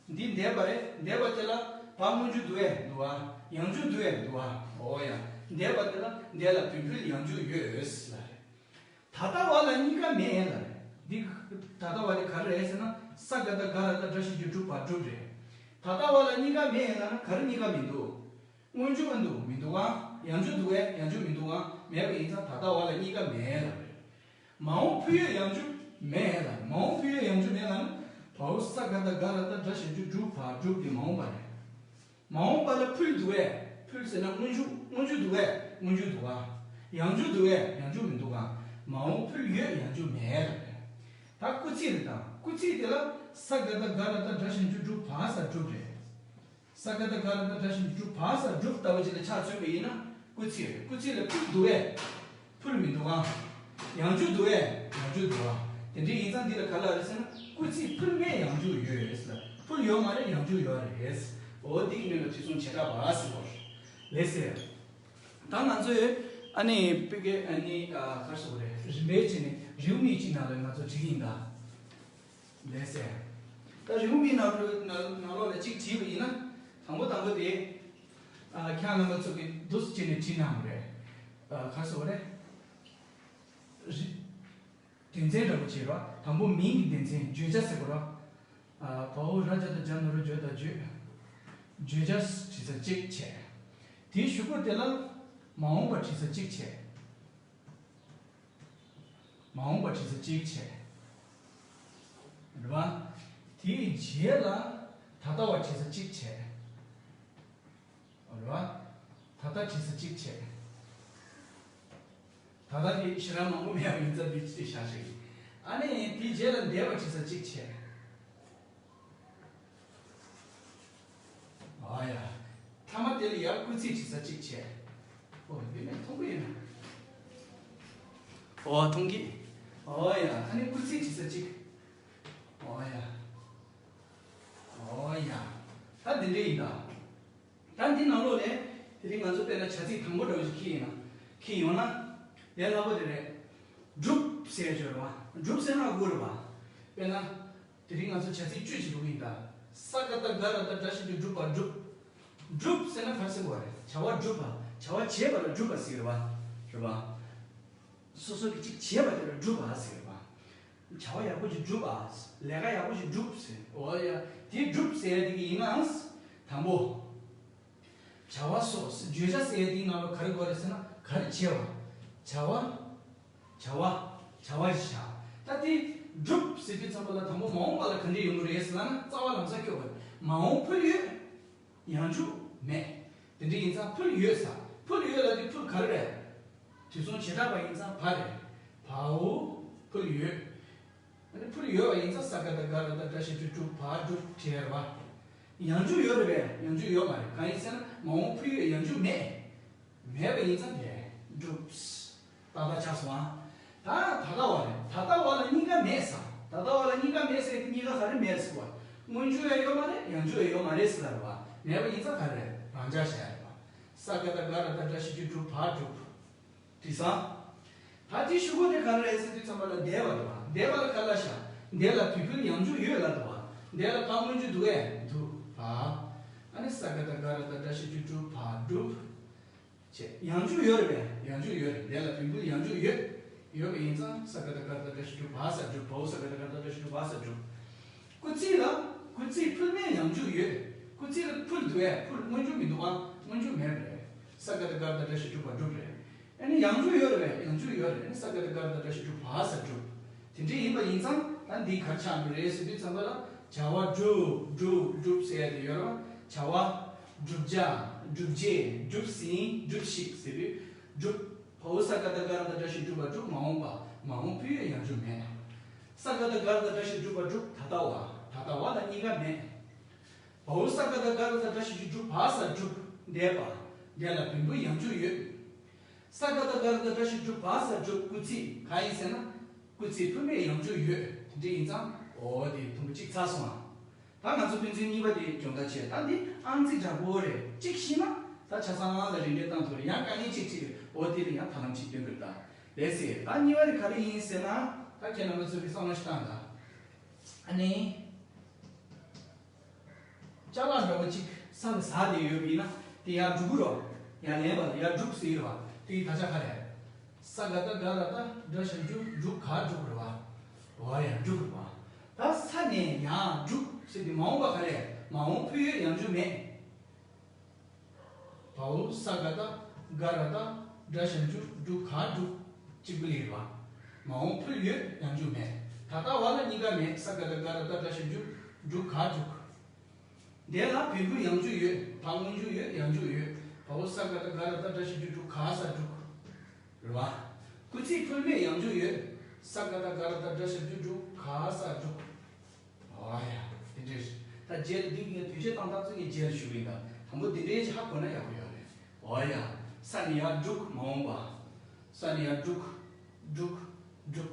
འདི་འདས་པ་རེད། འདས་པ་དེ་ལ་བ་སྔོན་འཇུག་འདུག་གས། འདུག་བ། ཡང་འཇུག་འདུག་གས། འདུག་བ། འོ་ཡ། འདས་པ་དེ་ལ་འདས་ལ་བས་ཕུལ་ཡང་འཇུག་ཡོད་ལབ་རེད། ད་ལྟ་བ་ལ་གཉིས་ཀ་མེད་ལབ་རེད། འདི་ད་ལྟ་བ་དེ་ག་རེ་རེད་ཟེར་ན་ས་ཀ་བཏགས་སྒ་ར་བཏགས་སྒྲ་ཞབས་ཀྱུ་བསྒྲུབས། བ་བསྒྲུབས་རེད། ད་ལྟ་བ་ལ་གཉིས་ཀ་མེད་ལབ་ན་ག་རེ་གཉིས་ཀ་མི་འདུག་སྔོན་འཇུག་ཨ་འདུག་མི་འདུག་ག་ཡང་འཇུག་འདུག་གས། ཡང་འཇུག་མི་འདུག་ག་མེད་པ་ཡིན་ཙང་ད་ལྟ་བ་ལ་གཉིས་ཀ་མེད་ལབ་རེད། མ་འོངས་ཕུལ་ཡོད་ཡང་འཇུག་མེད་ལབ། མ་འོངས་ཕུལ་ཡོད་ཡང་འཇུག་མེད་ལབ་ན། བའོ་ས་ཀ་བཏགས་སྒ་ར་བཏགས་སྒྲ་ཞབས་ཀྱུ་བསྒྲུབས། བ་བསྒྲུབས་དེ་མ་འོངས་པ་རེད། མ་འོངས་པ་ལ་ཕུལ་འདུག་གས། ཕུལ་ཟེར་ན་སྔོན་འཇུག་སྔོན་འཇུག་འདུག་གས། སྔོན་འཇུག་འདུག་ག་ཡང་འཇུག་འདུག་གས། ཡང་འཇུག་མི་འདུག་ག་མ་འོངས་ཕུལ་ཡོད་ཡང་འཇུག་མེད་ལབ་རེད། ད་སྐུལ་ཚིག་རེད་ད། སྐུལ་ཚིག་དེ་ལ་ས་ཀ་བཏགས་སྒ་ར་བཏགས་སྒྲ་ཞབས་ཀྱུ་བསྒྲུབས། བ་ས་བསྒྲུབས་རེད། ས་ཀ་བཏགས་སྒ་ར་བཏགས་སྒྲ་ཞབས་ཀྱུ་བསྒྲུབས། བ་ས་བསྒྲུབས་ལྟ་བུ་ཅིག་ལ་ཆ་མཚོན་པ་ཡིན་ན་སྐུལ་ཚིག་རེད། སྐུལ་ཚིག་ལ་ཕུལ་འདུག་གས། ཕུལ་མི་འདུག་ག་ཡང་འཇུག་འདུག་གས། ཡང་འཇུག་འདུག་ག་དེ་འདྲ་ཡིན་ཙང་འདི་ལ་ག་ལབ་རེད་ཟེར་ན་སྐུལ་ཚིག་ཕུལ་མེད་ཡང་འཇུག་ཡོད་ཟེར། ཕུལ་ཡོད་མ་རེད། ཡང་འཇུག་ཡོད་རེད། འོ་འདི་གི་མིང་ལ་བྲིས་སོང་བྱེ་བྲག་པ་ཟེར་བ་རེད། ལགས་སེ། ད་ང་ཚོས་ཨ་ནི་ཕ་གི་ཨ་ནི་ཨ་ག་རེ་ཟེར་དགོས་རེད། རིམ་པས་བྱས་ནས་རེའུ་མིག་གཅིག་ནང་ལ་ང་ཚོ་བྲིས་ཀྱི་ཡིན་ད། ལགས་སེ། ད་རེའུ་མིག་ནང་ལོགས་ནང་ནང་ལོགས་ལ་གཅིག་བྲིས་པ་ཡིན་ན། དང་པོ་དང་པོ་དེ། ཨ་ཁྱེད་རྣམ་པ་ཚོ་གིས་འདུག་སེ་བྱས་ནས་བྲིས་གནང་དགོས་རེད། ཨ་ག་རེ་ཟེར་དགོས་རེད། རི། དོན་ཚན་འདྲ་པོ་བྱས་རོགས། དང་པོ་མིང་གི་དོན་ཚན། བརྗོད་བྱ་ཟེར་དགོས་རོགས། ཨ་བའོ་ར་བརྗོད་དང་རྒྱ་ན་རོ་བརྗོད་དང་བརྗོད། བརྗོད་བྱ་བྲིས་ས་གཅིག་བྱས། དེའི་གཞུག་གུ་དེ་ལ་མ་འོངས་པ་བྲིས་ས་གཅིག་བྱས། མ་འོངས་པ་བྲིས་ས་གཅིག་བྱས། རེད་པ། དེའི་རྗེས་ལ་ད་ལྟ་བ་བྲིས་ས་གཅིག་བྱས། རེད་པ། ད་ལྟ་བྲིས་ས་གཅིག་བྱས། ད་ལྟ་དེ་ཞེ་དྲག་མང་པོ་མེད་པ་ཡིན་ཙང་འདི་གཅིག་བཞག་ཞིག་ཨ་ནི་དེའི་རྗེས་ལ་འདས་པ་བྲིས་ས་གཅིག་བྱས། ཨ་ཡ། མཐའ་མ་དེ་ལ་ཡར་སྐུལ་ཚིག་བྲིས་ས་གཅིག་བྱས། ཨོ་ཡོད་མེད་མཐོང་གི་ཡོད་ན། ཨོ་མཐོང་གི། ཨོ་ཡ། ཨ་ནི་སྐུལ་ཚིག་བྲིས་ས་གཅིག་ཨོ་ཡ། ཨོ་ཡ། ད་འདི་འདྲ་ཡིན་ད། ད་འདི་ནང་ལོགས་ནས་དེ་རིང་ང་ཚོ་དཔེར་ན་བྱ་ཚིག་དང་པོ་འདྲ་བོ་ཞིག་ཁྱེར་ཡིན་ན། ཁྱེར་ཡོང་ན། ལས་སླ་པོ་དེ་རེད། བསྒྲུབས་ཟེར་ཡ་ཅིག་ཡོད་རེད་པ། བསྒྲུབས་ཟེར་ན་དགོས་རེད་པ། དཔེར་ན། དེ་རིང་ང་ཚོ་བྱ་ཚིག་བཅུ་ཞིག་འདུག་ཡིན་ད། ས་ཀ་བཏགས་སྒ་ར་བཏགས་སྒྲ་ཞབས་ཀྱུ་བསྒྲུབས་པ་བསྒྲུབས། བསྒྲུབས་ཟེར་ན་ག་རེ་ཟེར་དགོས་རེད། བྱ་བ་བསྒྲུབས་པ། བྱ་བ་བྱས་པ་ལ་བསྒྲུབས་པ་ཟེར་གྱི་རེད་པ། རེད་པ། སོ་སོ་གི་ཅིག་བྱས་པ་དེ་ལ་སྒྲུབ་པ་ཟེར་བ། བྱ་བ་ཡག་པོ་ཅིག་སྒྲུབ་པ། ལས་ཀ་ཡག་པོ་ཅིག་སྒྲུབ་ཟེར། འོ་ཡ། དེ་སྒྲུབ་ཟེར་དེ་གི་ཡིན་ནའང་། དང་པོ། བྱ་བ་སོགས་བརྗོད་བྱ་ཟེར་དེའི་ནང་ལ་ག་རེ་དགོས་རེད་ཟེར་ན། ག་རེ་བྱས་པ། བྱ་བ། བྱ་བ། བྱ་བ་ཞིག་བྱ། ད་དེ་སྒྲུབ་ཟེར་དུས་ཙམ་པ་ལ་དང་པོ་མ་འོངས་པ་ལ་ག་འདྲས་ཡོང་གི་རེད་ཟེར་ན། རྩ་བ་ལམ་སང་སྐྱོ་བ། མ་འོངས་ཕུལ་ཡོད། ཡང་འཇུག་མེད། དེ་འདྲ་ཡིན་ཙང་ཕུལ་ཡོད་ས། ཕུལ་ཡོད་ལ་དེ་ཕུལ་ག་རེ་རེད། དུས་གསུམ་བྱེ་བྲག་པ་ཡིན་ཙང་བ་རེད། བའོ། ཕུལ་ཡོད། ཨ་ནི་ཕུལ་ཡོད་པ་ཡིན་ཙང་ས་ག་བཏགས་སྒ་ར་བཏགས་སྒྲ་ཞབས་ཀྱུ་སྒྲུབ། བ་སྒྲུབ་བྲིས་རེད་བ། ཡང་འཇུག་ཡོད་རེད་པས། ཡང་འཇུག་ཡོད་མ་རེད། གང་ཡིན་ཟེར་ན་མ་འོངས་ཕུལ་ཡོད། ཡང་འཇུག་མེད། མེད་པ་ཡིན་ཙང་དེ་སྒྲུབ། ཏག་ཏག་ཆགས་སོང་ཨ། ད་ད་ལྟ་བ་རེད། ད་ལྟ་བ་ལ་གཉིས་ཀ་མེད་ས། ད་ལྟ་བ་ལ་གཉིས་ཀ་མེད་ཟེར་དེ་གཉིས་ཀ་ག་རེ་མེད་ཟེར་བ། སྔོན་འཇུག་ཡང་ཡོད་མ་རེད། ཡང་འཇུག་ཡང་ཡོད་མ་རེད་ཟེར་ལ་རེད་བ། མེད་པ་ཡིན་ཙང་ག་རེ་རེད། རང་འཇགས་བྱས་རེད་བ། ས་ག་བཏགས་སྒ་ར་བཏགས་སྒྲ་ཞབས་ཀྱུ་སྒྲུབ། བ་སྒྲུབ། དེང་སང་། ད་དེ་གཞུག་གུ་དེ་ག་རེ་རེད་ཟེར་དུས་ཙམ་པ་ལ་འདས་པ་རེད་བ། འདས་པ་ལ་ག་ལ་བཞག་འདས་ལ་བོད་ཕུལ་ཡང་འཇུག་ཡོད་ལ་འདུག་བ། འདས་ལ་བ་སྔོན་འཇུག་འདུག་ཨེ་འདུག་བ། ཨ་ནི་ས་ག་བཏགས་སྒ་ར་བཏགས་སྒྲ་ཞབས་ཀྱུ་སྒྲུབ། བ་སྒྲུབ། བྱས། ཡང་འཇུག་ཡོད་རེད་པས། ཡང་འཇུག་ཡོད་རེད། འདས་ལ་བོད་ཕུལ་ཡང་འཇུག་ཡོད། ཡོད་པ་ཡིན་ཙང་ས་ག་བཏགས་སྒ་ར་བཏགས་སྒྲ་ཞབས་ཀྱུ་བ་ས་སྒྲུབ། བའོ་ས་ག་བཏགས་སྒ་ར་བཏགས་སྒྲ་ཞབས་ཀྱུ་བ་ས་སྒྲུབ། སྐུལ་ཚིག་ལ། སྐུལ་ཚིག་ཕུལ་མེད་ཡང་འཇུག་ཡོད། སྐུལ་ཚིག་ལ་ཕུལ་འདུག་ཨེ། ཕུལ་སྔོན་འཇུག་མི་འདུག་ཨ། སྔོན་འཇུག་མེད་པ་རེད། ས་ག་བཏགས་སྒ་ར་བཏགས་སྒྲ་ཞབས་ཀྱུ་བ་སྒྲུབ་རེད། ཨ་ནི་ཡང་འཇུག་ཡོད་རེད་པས། ཡང་འཇུག་ཡོད་རེད། ཨ་ནི་ས་ག་བཏགས་སྒ་ར་བཏགས་སྒྲ་ཞབས་ཀྱུ་བ་ས་སྒྲུབ། དེ་འདྲ་ཡིན་པ་ཡིན་ཙང་ད་འདི་ག་རེ་ཆགས་འགྲོ་རེད་ཟེར་དུས་ཙམ་པ་ལ། བྱ་བ་སྒྲུབ། སྒྲུབ། སྒྲུབ་ཟེར་ཡ་དེ་ཡོད་རེད་བ། བྱ་བ། བསྒྲུབ་བྱ། སྒྲུབ་བྱེད། སྒྲུབ་ཟིན། སྒྲུབ་ཞིག་ཟེར་དུས། སྒྲུབ། བའོ་ས་ག་བཏགས་སྒ་ར་བཏགས་སྒྲ་ཞབས་ཀྱུ་སྒྲུབ། བ་སྒྲུབ། མ་འོངས་པ། མ་འོངས་ཕུལ་ཡོད། ཡང་འཇུག་མེད། ས་ག་བཏགས་སྒ་ར་བཏགས་སྒྲ་ཞབས་ཀྱུ་སྒྲུབ། བ་སྒྲུབ། ད་ལྟ་བ། ད་ལྟ་བ་ལ་གཉིས་ཀ་མེད། བའོ་ས་ག་བཏགས་སྒ་ར་བཏགས་སྒྲ་ཞབས་ཀྱུ་སྒྲུབ། བ་ས་སྒྲུབ། འདས་པ། འདས་ལ་བོད་ཕུལ་ཡང་འཇུག་ཡོད། ས་ག་བཏགས་སྒ་ར་བཏགས་སྒྲ་ཞབས་ཀྱུ་སྒྲུབ། བ་ས་སྒྲུབ། སྐུལ་ཚིག་གང་ཡིན་ཟེར་ན། སྐུལ་ཚིག་ཕུལ་མེད་ཡང་འཇུག་ཡོད། དེ་འདྲ་ཡིན་ཙང་། འོ་དེ་དུམ་བུ་གཅིག་ཚར་སོང་ཨ། ད་ང་ཚོ་ཕན་ཚུན་གཉིས་པ་དེ་སྦྱོང་བརྡར་བྱས། ད་འདི་ཨང་རྩིས་འདྲ་པོ་རེད། གཅིག་ཤེས་ན་ད་ཆ་ཚང་ལ་རེ་འདྲ་བཏང་ཐུབ་རེད། ཡང་དཀའ་ངལ་གཅིག་ཅིག་རེད། འོ་དེ་ལ་ཡང་ཐབས་ལམ་གཅིག་སྟོན་དགོས་རེད། ད་ལགས་སེ། ད་གཉིས་པ་དེ་ག་རེ་ཡིན་ཟེར་ན། ད་ཁྱེད་རྣམ་པ་ཚོ་གིས་བསམ་བློ་ཞིག་བཏང་དང་། ཨ་ནི། ཅ་ལག་འདྲ་པོ་གཅིག་ས་ལ་ཟགས་བསྡད་ཡོད་པ་ཡིན་ན། དེ་ཡར་འགྲོ་གི་རེད་བ། ཡར་ལེན་པ་ལ་ཡར་འགྲོ་ཟེར་གི་རེད་བ། དེ་ཡི་དག་ཆ་ག་རེ། ས་ག་བཏགས་སྒ་ར་བཏགས་སྒྲ་ཞབས་ཀྱུ་སྒྲུབ། ག་སྒྲུབ་རེད་བ། འོ་ཡར་འགྲོ་གི་རེད་བ། ད་ས་ནས་ཡར་འགྲོ་ཟེར་དུས་མ་འོངས་པ་ག་རེ། མ་འོངས་ཕུལ་ཡོད། ཡང་འཇུག་མེད། བའོ་ས་ག་བཏགས་སྒ་ར་བཏགས་སྒྲ་ཞབས་ཀྱུ་སྒྲུབ། ག་སྒྲུབ། གཅིག་པུ་ལེགས་པ། མ་འོངས་ཕུལ་ཡོད། ཡང་འཇུག་མེད། ད་ལྟ་བ་ལ་གཉིས་ཀ་མེད། ས་ག་བཏགས་སྒ་ར་བཏགས་སྒྲ་ཞབས་ཀྱུ་སྒྲུབ། ག་སྒྲུབ། འདས་ལ་བོད་ཕུལ་ཡང་འཇུག་ཡོད། བ་སྔོན་འཇུག་ཡོད། ཡང་འཇུག་ཡོད། བའོ་ས་ག་བཏགས་སྒ་ར་བཏགས་སྒྲ་ཞབས་ཀྱུ་སྒྲུབ། ག་ས་སྒྲུབ། རེད་བ། སྐུལ་ཚིག་ཕུལ་མེད་ཡང་འཇུག་ཡོད། ས་ག་བཏགས་སྒ་ར་བཏགས་སྒྲ་ཞབས་ཀྱུ་སྒྲུབ། ག་ས་སྒྲུབ། ཨོ་ཡ། དེ་འདྲས། ད་རྗེས་ལ་འདི་ངས་དུས་ཆད་བཏང་ཐག་ཚོད་ངས་རྗེས་ལ་ཞུ་གི་ཡིན། ད་དང་པོ་འདི་འདྲས་ཅིག་ཧ་གོ་ན་ཡག་པོ་ཡོད་རེད། ཨོ་ཡ། ས་ནས་ཡར་འགྲོ། མ་འོངས་པ། ས་ནས་ཡར་འགྲོ། འགྲོ། འགྲོ།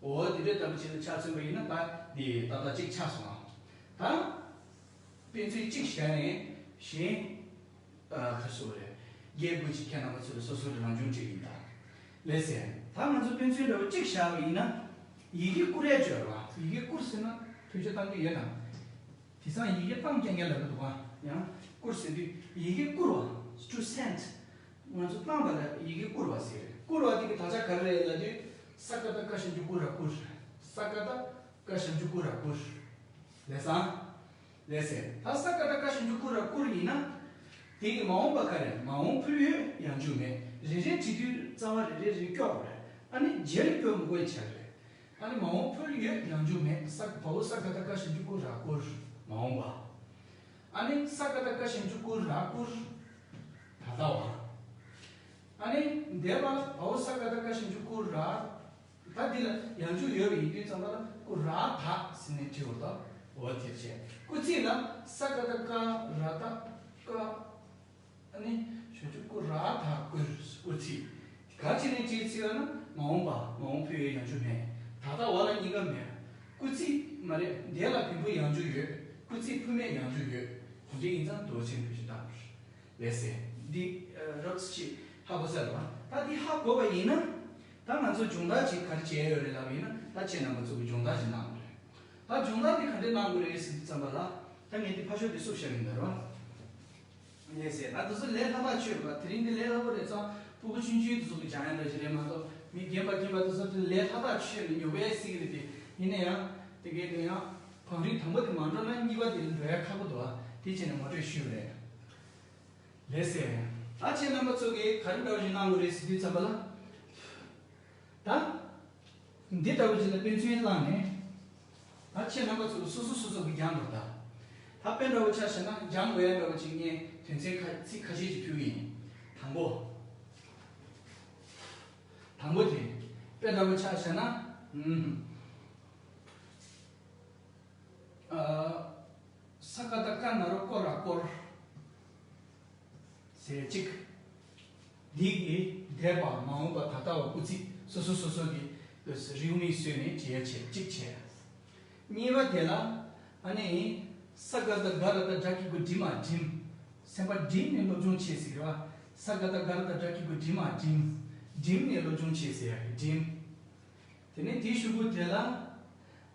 ཨོ་དེ་འདྲས་ལྟ་བུ་བྱས་ནས་ཆ་མཚོན་པ་ཡིན་ན། ད་འདི་ཏག་ཏག་གཅིག་ཆགས་སོང་ཨ། ད་དཔེ་མཚོན་གཅིག་བཞག་ནས་གཞན། ཨ། ཁ་སོ་རེད། རྒྱས་དགོས་ཀྱི་ཁྱེད་རྣམ་པ་ཚོ་ལ་སོ་སོ་རེ་རང་སྦྱོང་བྱེད་ཀྱི་ཡིན་ད། ལགས་སེ། ད་ང་ཚོ་དཔེ་མཚོན་འདྲ་བོ་གཅིག་བཞག་པ་ཡིན་ན། ཡི་གེ་བསྐུར་ཡས་བྱོས་ར། ཡི་གེ་བསྐུར་ཟེར་ན་ཐུགས་ཆ་བཏང་གི་ཡོད་དམ། དེང་སང་ཡི་གེ་བཏང་རྐྱང་རྐྱང་ལབ་ཀྱི་འདུག་ག་ཡང་བསྐུར་ཟེར་དུས་ཡི་གེ་བསྐུར་བ། to send། ང་ཚོ་བཏང་བ་ལ་ཡི་གེ་བསྐུར་བ་ཟེར། བསྐུར་བ་དེ་གི་དག་ཆ་ག་རེ་རེད་ལབ་དུས། ས་ག་བཏགས་སྐ་ཞབས་ཀྱུ་སྐུ་ར་བསྐུར། ས་ག་བཏགས་སྐ་ཞབས་ཀྱུ་སྐུ་ར་བསྐུར། ལགས་སམ། ལགས་སེ། ད་ས་ག་བཏགས་སྐ་ཞབས་ཀྱུ་སྐུ་ར་བསྐུར་ཡིན་ན། དེ་གི་མ་འོངས་པ་ག་རེ། མ་འོངས་ཕུལ་ཡོད། ཡང་འཇུག་མེད། རེ་རེ་བྲིས་དུས་རྩ་བ་རེ་རེ་རེ་སྐྱོར་དགོས་རེད། ཨ་ནི་རྗེས་ལ་སྐྱོར་མི་དགོས་ཆགས་རེད། ཨ་ནི་མ་འོངས་ཕུལ་ཡོད། ཡང་འཇུག་མེད། ས། བའོ་ས་ག་བཏགས་སྐ་ཞབས་ཀྱུ་སྐུ་ར་བསྐུར། མ་འོངས་པ། ཨ་ནི་ས་ག་བཏགས་སྐ་ཞབས་ཀྱུ་སྐུ་ར་བསྐུར། ད་ལྟ་བ། ཨ་ནི་འདས་པ་ལ་བའོ་ས་ག་བཏགས་སྐ་ཞབས་ཀྱུ་སྐུ་ར། ད་འདི་ལ་ཡང་འཇུག་ཡོད་པ་ཡིན་དུས་ཙམ་པ་ལ་སྐུ་ར་ད་ཟེར་ནས་བྲིས་པ་དང་། འོ་དེ་བྱས། སྐུལ་ཚིག་ལ་ས་ག་བཏགས་སྐ་ར་བཏགས་སྐ། ཨ་ནི་ཞབས་ཀྱུ་སྐུ་ར་ད་བསྐུར། སྐུལ་ཚིག་ག་ཅི་ནས་བྲིས་ཚིག་ལ་ན་མ་འོངས་པ། མ་འོངས་ཕུལ་ཡོད། ཡང་འཇུག་མེད། ད་ལྟ་བ་ལ་གཉིས་ཀ་མེད། སྐུལ་ཚིག་མ་རེད། འདས་ལ་བོད་ཕུལ་ཡང་འཇུག་ཡོད། སྐུལ་ཚིག་ཕུལ་མེད་ཡང་འཇུག་ཡོད། དེ་འདྲ་ཡིན་ཙང་མདོ་ཆེན་ཕུལ་ཞིག་བཏང་། ལགས་སེ། འདི་རོབ་ཙམ་ཅིག་ཧ་གོ་ས་རེད་བ། ད་འདི་ཧ་གོ་བ་ཡིན་ན། ད་ང་ཚོ་སྦྱོང་བརྡར་ཅིག་ག་རེ་བྱས་ཡོད་རེད་ལབ་པ་ཡིན་ན། ད་ཁྱེད་རྣམ་པ་ཚོ་གི་སྦྱོང་བརྡར་ཅིག་གནང་དགོས་རེད། ད་སྦྱོང་བརྡར་འདི་ག་འདྲས་གནང་དགོས་རེད་ཟེར་དུས་ཙམ་པ་ལ། ད་ངས་འདི་ཕར་ཞོག་འདི་བསུབ་བཞག་གི་ཡིན་ད་རེད་བ། ལགས་སེ། ད་དེ་ཚོ་ལས་སླ་པོ་ཆོད་པ། དེ་རིང་འདི་ལས་སླ་པོ་རེད་ཙང་ཕྲུ་གུ་ཆུང་ཆུང་དེ་ཚོ་གི་སྦྱང་ཡག་འདྲ་ཞིག་རེད་མ་གཏོགས། མི་རྒན་པ་རྒན་པ་དེ་ཚོ་དེ་ལས་སླ་ཐག་ཆོད་ནས་ཉོབ་པའི་སྲིད་ཀྱི་རེད་དེ། ཡིན་ན་ཡང་དེ་གའི་དེ་ཡང་བང་རིམ་དང་པོ་དེ་མ་འགྲོ་ན་གཉིས་པ་དེ་ལ་འགྲོ་ཡ་ཁག་པོ་འདུག་ཨ། དེ་བྱས་ནས་ངོ་སྤྲོད་ཞུས་པ་རེད། ལགས་སེ། ད་ཁྱེད་རྣམ་པ་ཚོ་གིས་ག་རེ་འདྲ་བོ་ཞིག་གནང་དགོས་རེད་ཟེར་དུས་ཙམ་པ་ལ། ད། འདི་ལྟ་བུ་ཅིག་ལ་དཔེ་མཚོན་བླངས་ནས། ད་ཁྱེད་རྣམ་པ་ཚོ་ལ་སོ་སོ་སོ་སོ་གི་སྦྱང་དགོས་ད། ད་དཔེ་འདྲ་བོ་ཆ་བཞག་ན་སྦྱང་དགོས་ཡ་འདྲ་བོ་ཅིག་ངས་དོན་ཚན་ཁ་ཚིག་ཁ་ཤས་ཅིག་ཕུལ་གི་ཡིན། དང་པོ། དང་པོ་དེ། དཔེ་འདྲ་བོ་ཆ་བཞག་ན། ཨུམ། ཨ། ས་ཀ་བཏགས་སྐ་ན་རོ་སྐོ་ར་སྐོར། ཟེར་གཅིག་འདི་གི་འདས་པ་མ་འོངས་པ་ད་ལྟ་བ་སྐུལ་ཚིག་སོ་སོ་སོ་སོ་གི་རེའུ་མིག་བཟོས་ནས་བྲིས་ཡ་བྱས་གཅིག་བྱས། གཉིས་པ་དེ་ལ་ཨ་ནི་ས་ཀ་བཏགས་སྒ་ར་བཏགས་སྒྲ་གི་གུ་འགྲིམ་མ་འགྲིམ། སེམས་པ་འགྲིམ་ནས་སློབ་སྦྱོང་བྱེད་ཟེར་བ། ས་ཀ་བཏགས་སྒ་ར་བཏགས་སྒྲ་གི་གུ་འགྲིམ་མ་འགྲིམ། འགྲིམ་ནས་སློབ་སྦྱོང་བྱེད་ཟེར་ཡ་གི་འགྲིམ། དེ་ནས་དེའི་གཞུག་གུ་དེ་ལ་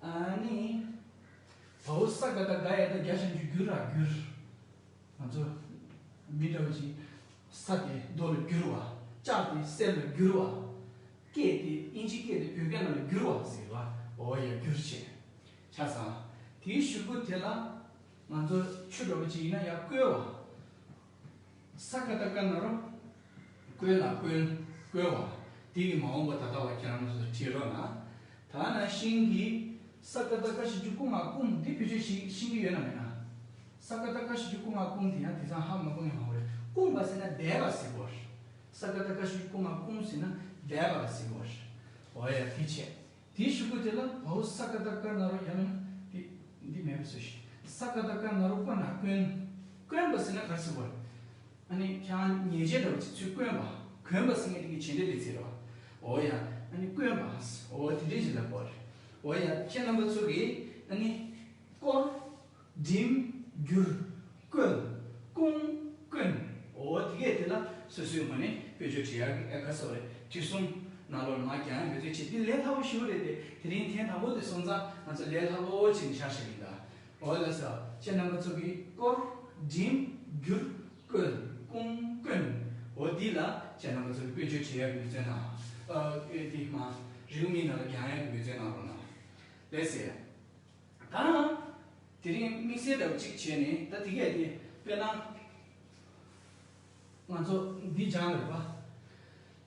ཨ་ནི་བའོ་ས་ཀ་བཏགས་སྒ་ཡ་བཏགས་སྒྱ་ཞབས་ཀྱུ་སྒྱུ་ར་སྒྱུར། ང་ཚོ་མི་འདྲ་བ་ཞིག་ས་དེ་རྡོ་ལ་བསྒྱུར་བ། ལྕགས་དེ་གསེར་ལ་བསྒྱུར་བ། སྐད་དེ་དབྱིན་ཇིའི་སྐད་དེ་བོད་སྐད་ནང་ལ་བསྒྱུར་བ་ཟེར་བ། འོ་ཡ་བསྒྱུར་བྱས། ཆ་ཚང་། དེའི་གཞུག་གུ་དེ་ལ་ང་ཚོ་ཆུ་འདྲ་བ་ཅིག་ཡིན་ན་ཡ་བསྐོལ་བ། ས་ཀ་བཏགས་སྐ་ན་རོ། བསྐོལ་ལ་བསྐོལ། བསྐོལ་བ། དེ་གི་མ་འོངས་པ་ད་ལྟ་བ་ཁྱེད་རང་ཚོས་བྲིས་རོགས་གནང་། ད་ནང་བཞིན་གྱི་ས་ཀ་བཏགས་སྐ་ཞབས་ཀྱུ་སྐུ་ང་སྐུང་། འདི་བེད་སྤྱོད་ཤེས་ཤེས་ཀྱི་ཡོད་ན་མེད་ན། ས་ཀ་བཏགས་སྐ་ཞབས་ཀྱུ་སྐུ་ང་སྐུང་དེ་ཡང་དེང་སང་ཧ་མ་གོ་མཁན་མང་པོ་རེད། སྐུང་བ་ཟེར་ན་འདས་པ་ཟེར་གོ་རེད། ས་ཀ་བཏགས་སྐ་ཞབས་ཀྱུ་སྐུ་ང་སྐུང་ཟེར་ན་འདས་པ་ལ་ཟེར་གོ་རེད། འོ་ཡ་དེ་བྱས། དེའི་གཞུག་གུ་དེ་ལ་བའོ་ས་ཀ་བཏགས་སྐ་ན་རོ་ཡང་མིན་ན་འདི་འདི་མེད་པ་བཟོས་ཤིག་ས་ཀ་བཏགས་སྐ་ན་རོ་སྐོ་ན་སྐོན། སྐོན་པ་ཟེར་ན་ག་རེ་ཟེར་བ། ཨ་ནི་ཁྱེད་རང་ཉེས་ཆད་འདྲ་བ་ཅིག་ཚུར་སྐོན་པ། གོན་པ་ཟེར་མཁན་དེ་གི་བྱེད་འབྲེལ་ལས་ཚིག་རེད་བ། འོ་ཡ། ཨ་ནི་སྐོན་པ། འོ་དེ་འདྲའི་ཞིག་ལ་གོ་རེད། འོ་ཡ། ཁྱེད་རྣམ་པ་ཚོ་གིས་ཨ་ནི་སྐོར། འགྲིམ། བསྒྱུར། བསྐོལ། སྐུང་། བསྐོན། འོ་དེ་གས་དེ་ལ་སོ་སོའི་ངོས་ནས་དཔེ་བརྗོད་བྲིས་ཡག་གི་ཨེ་ཁ་སོ་རེད། བྲིས་གསུམ་ནང་ལོགས་ལ་མ་རྒྱག་ཡག་འབད་རྩོལ་བྱེད། འདི་ལས་སླ་པོ་ཞིག་རེད་དེ། དེ་རིང་ཐེངས་དང་པོ་དེ་སོང་ཙང་ང་ཚོ་ལས་སླ་པོ་བྱེད་ནས་བཞག་བཞག་ཡིན་ད། འོ་ལགས་སོ། ཁྱེད་རྣམ་པ་ཚོ་གིས་སྐོར། འགྲིམ། བསྒྱུར། བསྐོལ། སྐུང་། བསྐོན། འོ་འདི་ལ་ཁྱེད་རྣམ་པ་ཚོ་གིས་དཔེ་བརྗོད་བྱེད་ཡག་གི་འབད་རྩོལ་གནང་། ཨ་ཨེ་དེ་མ་རེའུ་མིག་ནང་ལ་རྒྱག་ཡག་གི་འབད་རྩོལ་གནང་རོགས་གནང་། ལགས་སེ། ད་དེ་རིང་དམིགས་བསལ་འདྲ་བོ་གཅིག་བྱས་ནས་ད་དེ་གས་དེ་དཔེར་ན། ང་ཚོ་འདི་སྦྱང་རེད་པ། བྱ་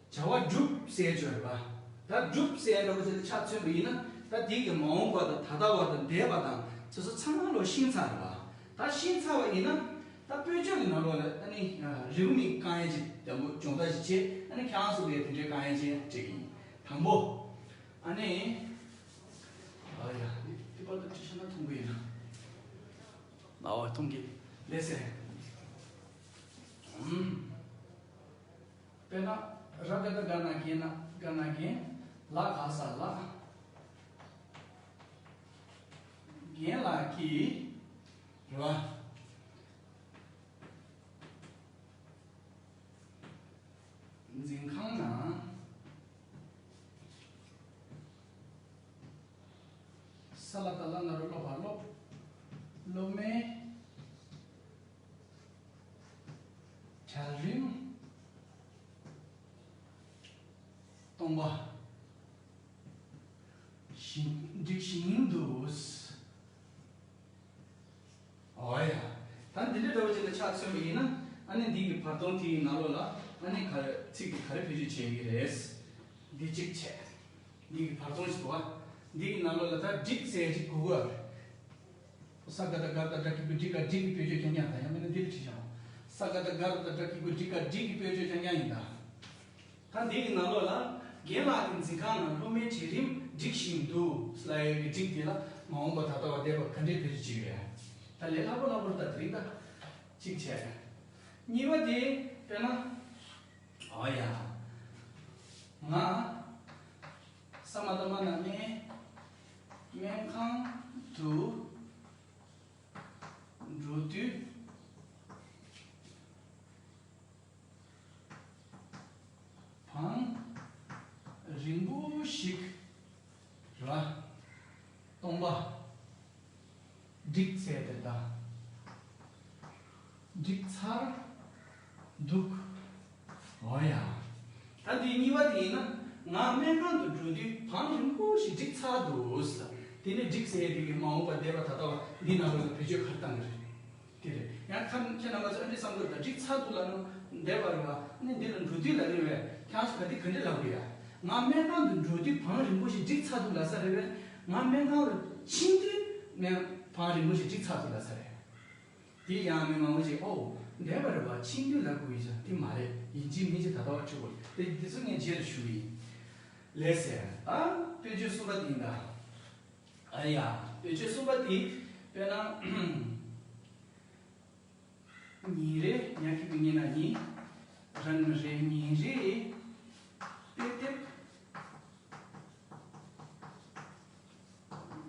བ་སྒྲུབ་ཟེར་ཅིག་ཡོད་རེད་པ། ད་སྒྲུབ་ཟེར་འདྲ་བོ་ཅིག་ལ་ཆ་མཚོན་པ་ཡིན་ན་ད་དེ་གི་མ་འོངས་པ་དང་ད་ལྟ་བ་དང་འདས་པ་དང་དེ་ཚོ་ཚང་མ་ལོ་ཤེས་ཚར་རེད་པ། ད་ཤེས་ཚར་བ་ཡིན་ན་ད་དཔེ་བརྗོད་ཀྱི་ནང་ལོགས་ལ་ཨ་ནི་རེའུ་མིག་བཀང་ཡས་ཅིག་དང་པོ་སྦྱོང་བརྡར་ཅིག་བྱས། ཨ་ནི་ཁྱེད་རང་ཚོ་གིས་དེ་འདྲའི་བཀང་ཡས་ཅིག་བྱེད་ཀྱི་ཡིན། དང་པོ། ཨ་ནི། ཨ་ཡ། འདི་པར་དུ་བྲིས་ཤག་ན་མཐོང་གི་ཡིན་ན། ཨོ་མཐོང་གི། ལགས་སེ། ཨུམ། དཔེར་ན་ར་ག་བཏགས་རྒ་ན་རྒན། ན་རྒ་ན་རྒན། ལ་ག་ས་ལགས། རྒན་ལགས་ཀྱིས། རེད་པ། འཛིན་ཁང་ནང་ས་ལ་བཏགས་སླ་ན་རོ་སློ་བ་སློབ། སློབ་མའི་གྲལ་རིམ་སྟོང་པ་བཞིན་བསྒྲིགས་བཞིན་དུ། ཨོ་ཡ། ད་འདི་འདྲ་འདྲ་བོ་ཅིག་ལ་ཆ་མཚོན་པ་ཡིན་ན་ཨ་ནི་འདི་གི་བར་སྟོང་དེའི་ནང་ལོགས་ལ་ཨ་ནི་ག་རེ་ཚིག་དེ་ག་རེ་བེད་སྤྱོད་བྱེད་ཀྱི་རེད། འདི་གཅིག་བྱས། འདི་གི་བར་སྟོང་ཞིག་འདུག་པ། འདི་གི་ནང་ལོགས་ལ་ད་བསྒྲིགས་ཟེར་ཅིག་དགོས་ཀྱི་རེད། ས་ཀ་བཏགས་སྒ་ར་བཏགས་སྒྲ་གི་གུ་སྒྲིག་ག་སྒྲིག་གི་བེད་སྤྱོད་རྐྱང་རྐྱང་དང་ཡང་མིན་ན་འདི་ལ་བྲིས་བཞག་པ། ས་ཀ་བཏགས་སྒ་ར་བཏགས་སྒྲ་གི་གུ་སྒྲིག་ག་སྒྲིག་གི་བེད་སྤྱོད་རྐྱང་རྐྱང་ཡིན་ད། ད་འདི་གི་ནང་ལོགས་ལ་རྒན་ལགས་ཀྱི་འཛིན་ཁང་ནང་སློབ་མའི་གྲལ་རིམ་སྒྲིག་བཞིན་འདུག་ལབ་ཡག་གི་སྒྲིག་དེ་ལ་མ་འོངས་པ་ད་ལྟ་བ་འདས་པ་ག་འདྲས་བེད་སྤྱོད་བྱེད་ཀྱི་ཡོད། ད་ལས་སླ་པོ་སླ་པོ་རེད་ད། དེ་རིང་ད་གཅིག་བྱས། གཉིས་པ་དེ་དཔེར་ན། ཨོ་ཡ། ང་ས་མ་བཏགས་སྨ་ན་སྨན། སྨན་ཁང་དུ་འགྲོ་དུས། བང་རིང་པོ་ཞིག་ར་སྟོང་པ་བསྒྲིགས་ཚར་དེ་ད། བསྒྲིགས་ཚར་འདུག་ཨོ་ཡ། ད་འདི་གཉིས་པ་དེ་ཡིན་ན། ང་སྨན་ཁང་དུ་འགྲོ་དུས་བང་རིང་པོ་ཞིག་བསྒྲིགས་ཚར་འདུག་ཟེར། དེ་ནས་བསྒྲིགས་ཟེར་ཡས་དེ་གི་མ་འོངས་པ་འདས་པ་ད་ལྟ་བ་འདི་ནང་ལོགས་ལ་བེད་སྤྱོད་ག་རེ་བཏང་གི་རེད། དེ་རེད། ཡང་ཁ་ཁྱེད་རྣམ་པ་ཚོ་ཨ་འདྲས་བསམ་གི་རེད་ད། བསྒྲིགས་ཚར་འདུག་ལབ་ན་འདས་པ་རེད་བ། ཨ་ནི་འདི་ལ་འགྲོ་དུས་ལ་རེད་བས། ཁྱེད་རང་ཚོ་ག་དུས་ག་འདྲས་ལབ་གི་ཡ། ང་སྨན་ཁང་དུ་འགྲོ་དུས་བང་རིང་པོ་ཞིག་བསྒྲིགས་ཚར་འདུག་ལབ་ས་རེད་བས། ང་སྨན་ཁང་ལ་ཕྱིན་དུས་སྨན་བང་རིང་པོ་ཞིག་བསྒྲིགས་ཚར་འདུག་ལབ་ས་རེད། དེ་ཡང་མི་མང་པོ་ཞིག་ཨོ། འདས་པ་རེད་བ། ཕྱིན་དུས་ལབ་དགོས་ཡིན་ཤག་དེ་མ་རེད། ཡིན་གཅིག་མིན་གཅིག་ད་ལྟ་བ་འཁྲིད་དགོས་རེད། དེ་དེ་ཚོ་ངས་རྗེས་ལ་ཞུ་གི་ཡིན། ལགས་སེ། ཨ། དཔེ་བརྗོད་གསུམ་པ་དེ་ཡིན་ད། ཨ་ཡ། དཔེ་བརྗོད་གསུམ་པ་དེ། དཔེར་ན། ཉིན་རེ། ཉག་གི་མི་ཉན་ན་ཉིན། རང་མི་རེ། ཉིན་རེ། དཔེ་དེབ་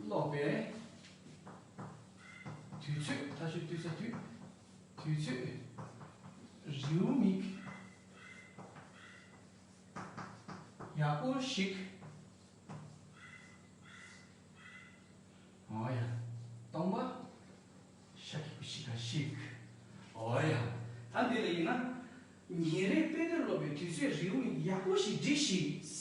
ཀློག་པའི་དུས་ཚོད། ད་ཞུ་དུས་ཚོད་དུས། དུས་ཚོད་རེའུ་མིག་ཡག་པོ་ཞིག་ཨོ་ཡ། སྟོང་པ། ཤ་ཁྱི་གུ་ཤི་ཁ་ཤིག་ཨོ་ཡ། ད་འདི་ལ་ཡིན་ན། ཉིན་རེའི་དཔེ་དེབ་ཀློག་པའི་དུས་ཚོད་རེའུ་མིག་ཡག་པོ་ཞིག་བསྒྲིགས་ཤིག་ལས་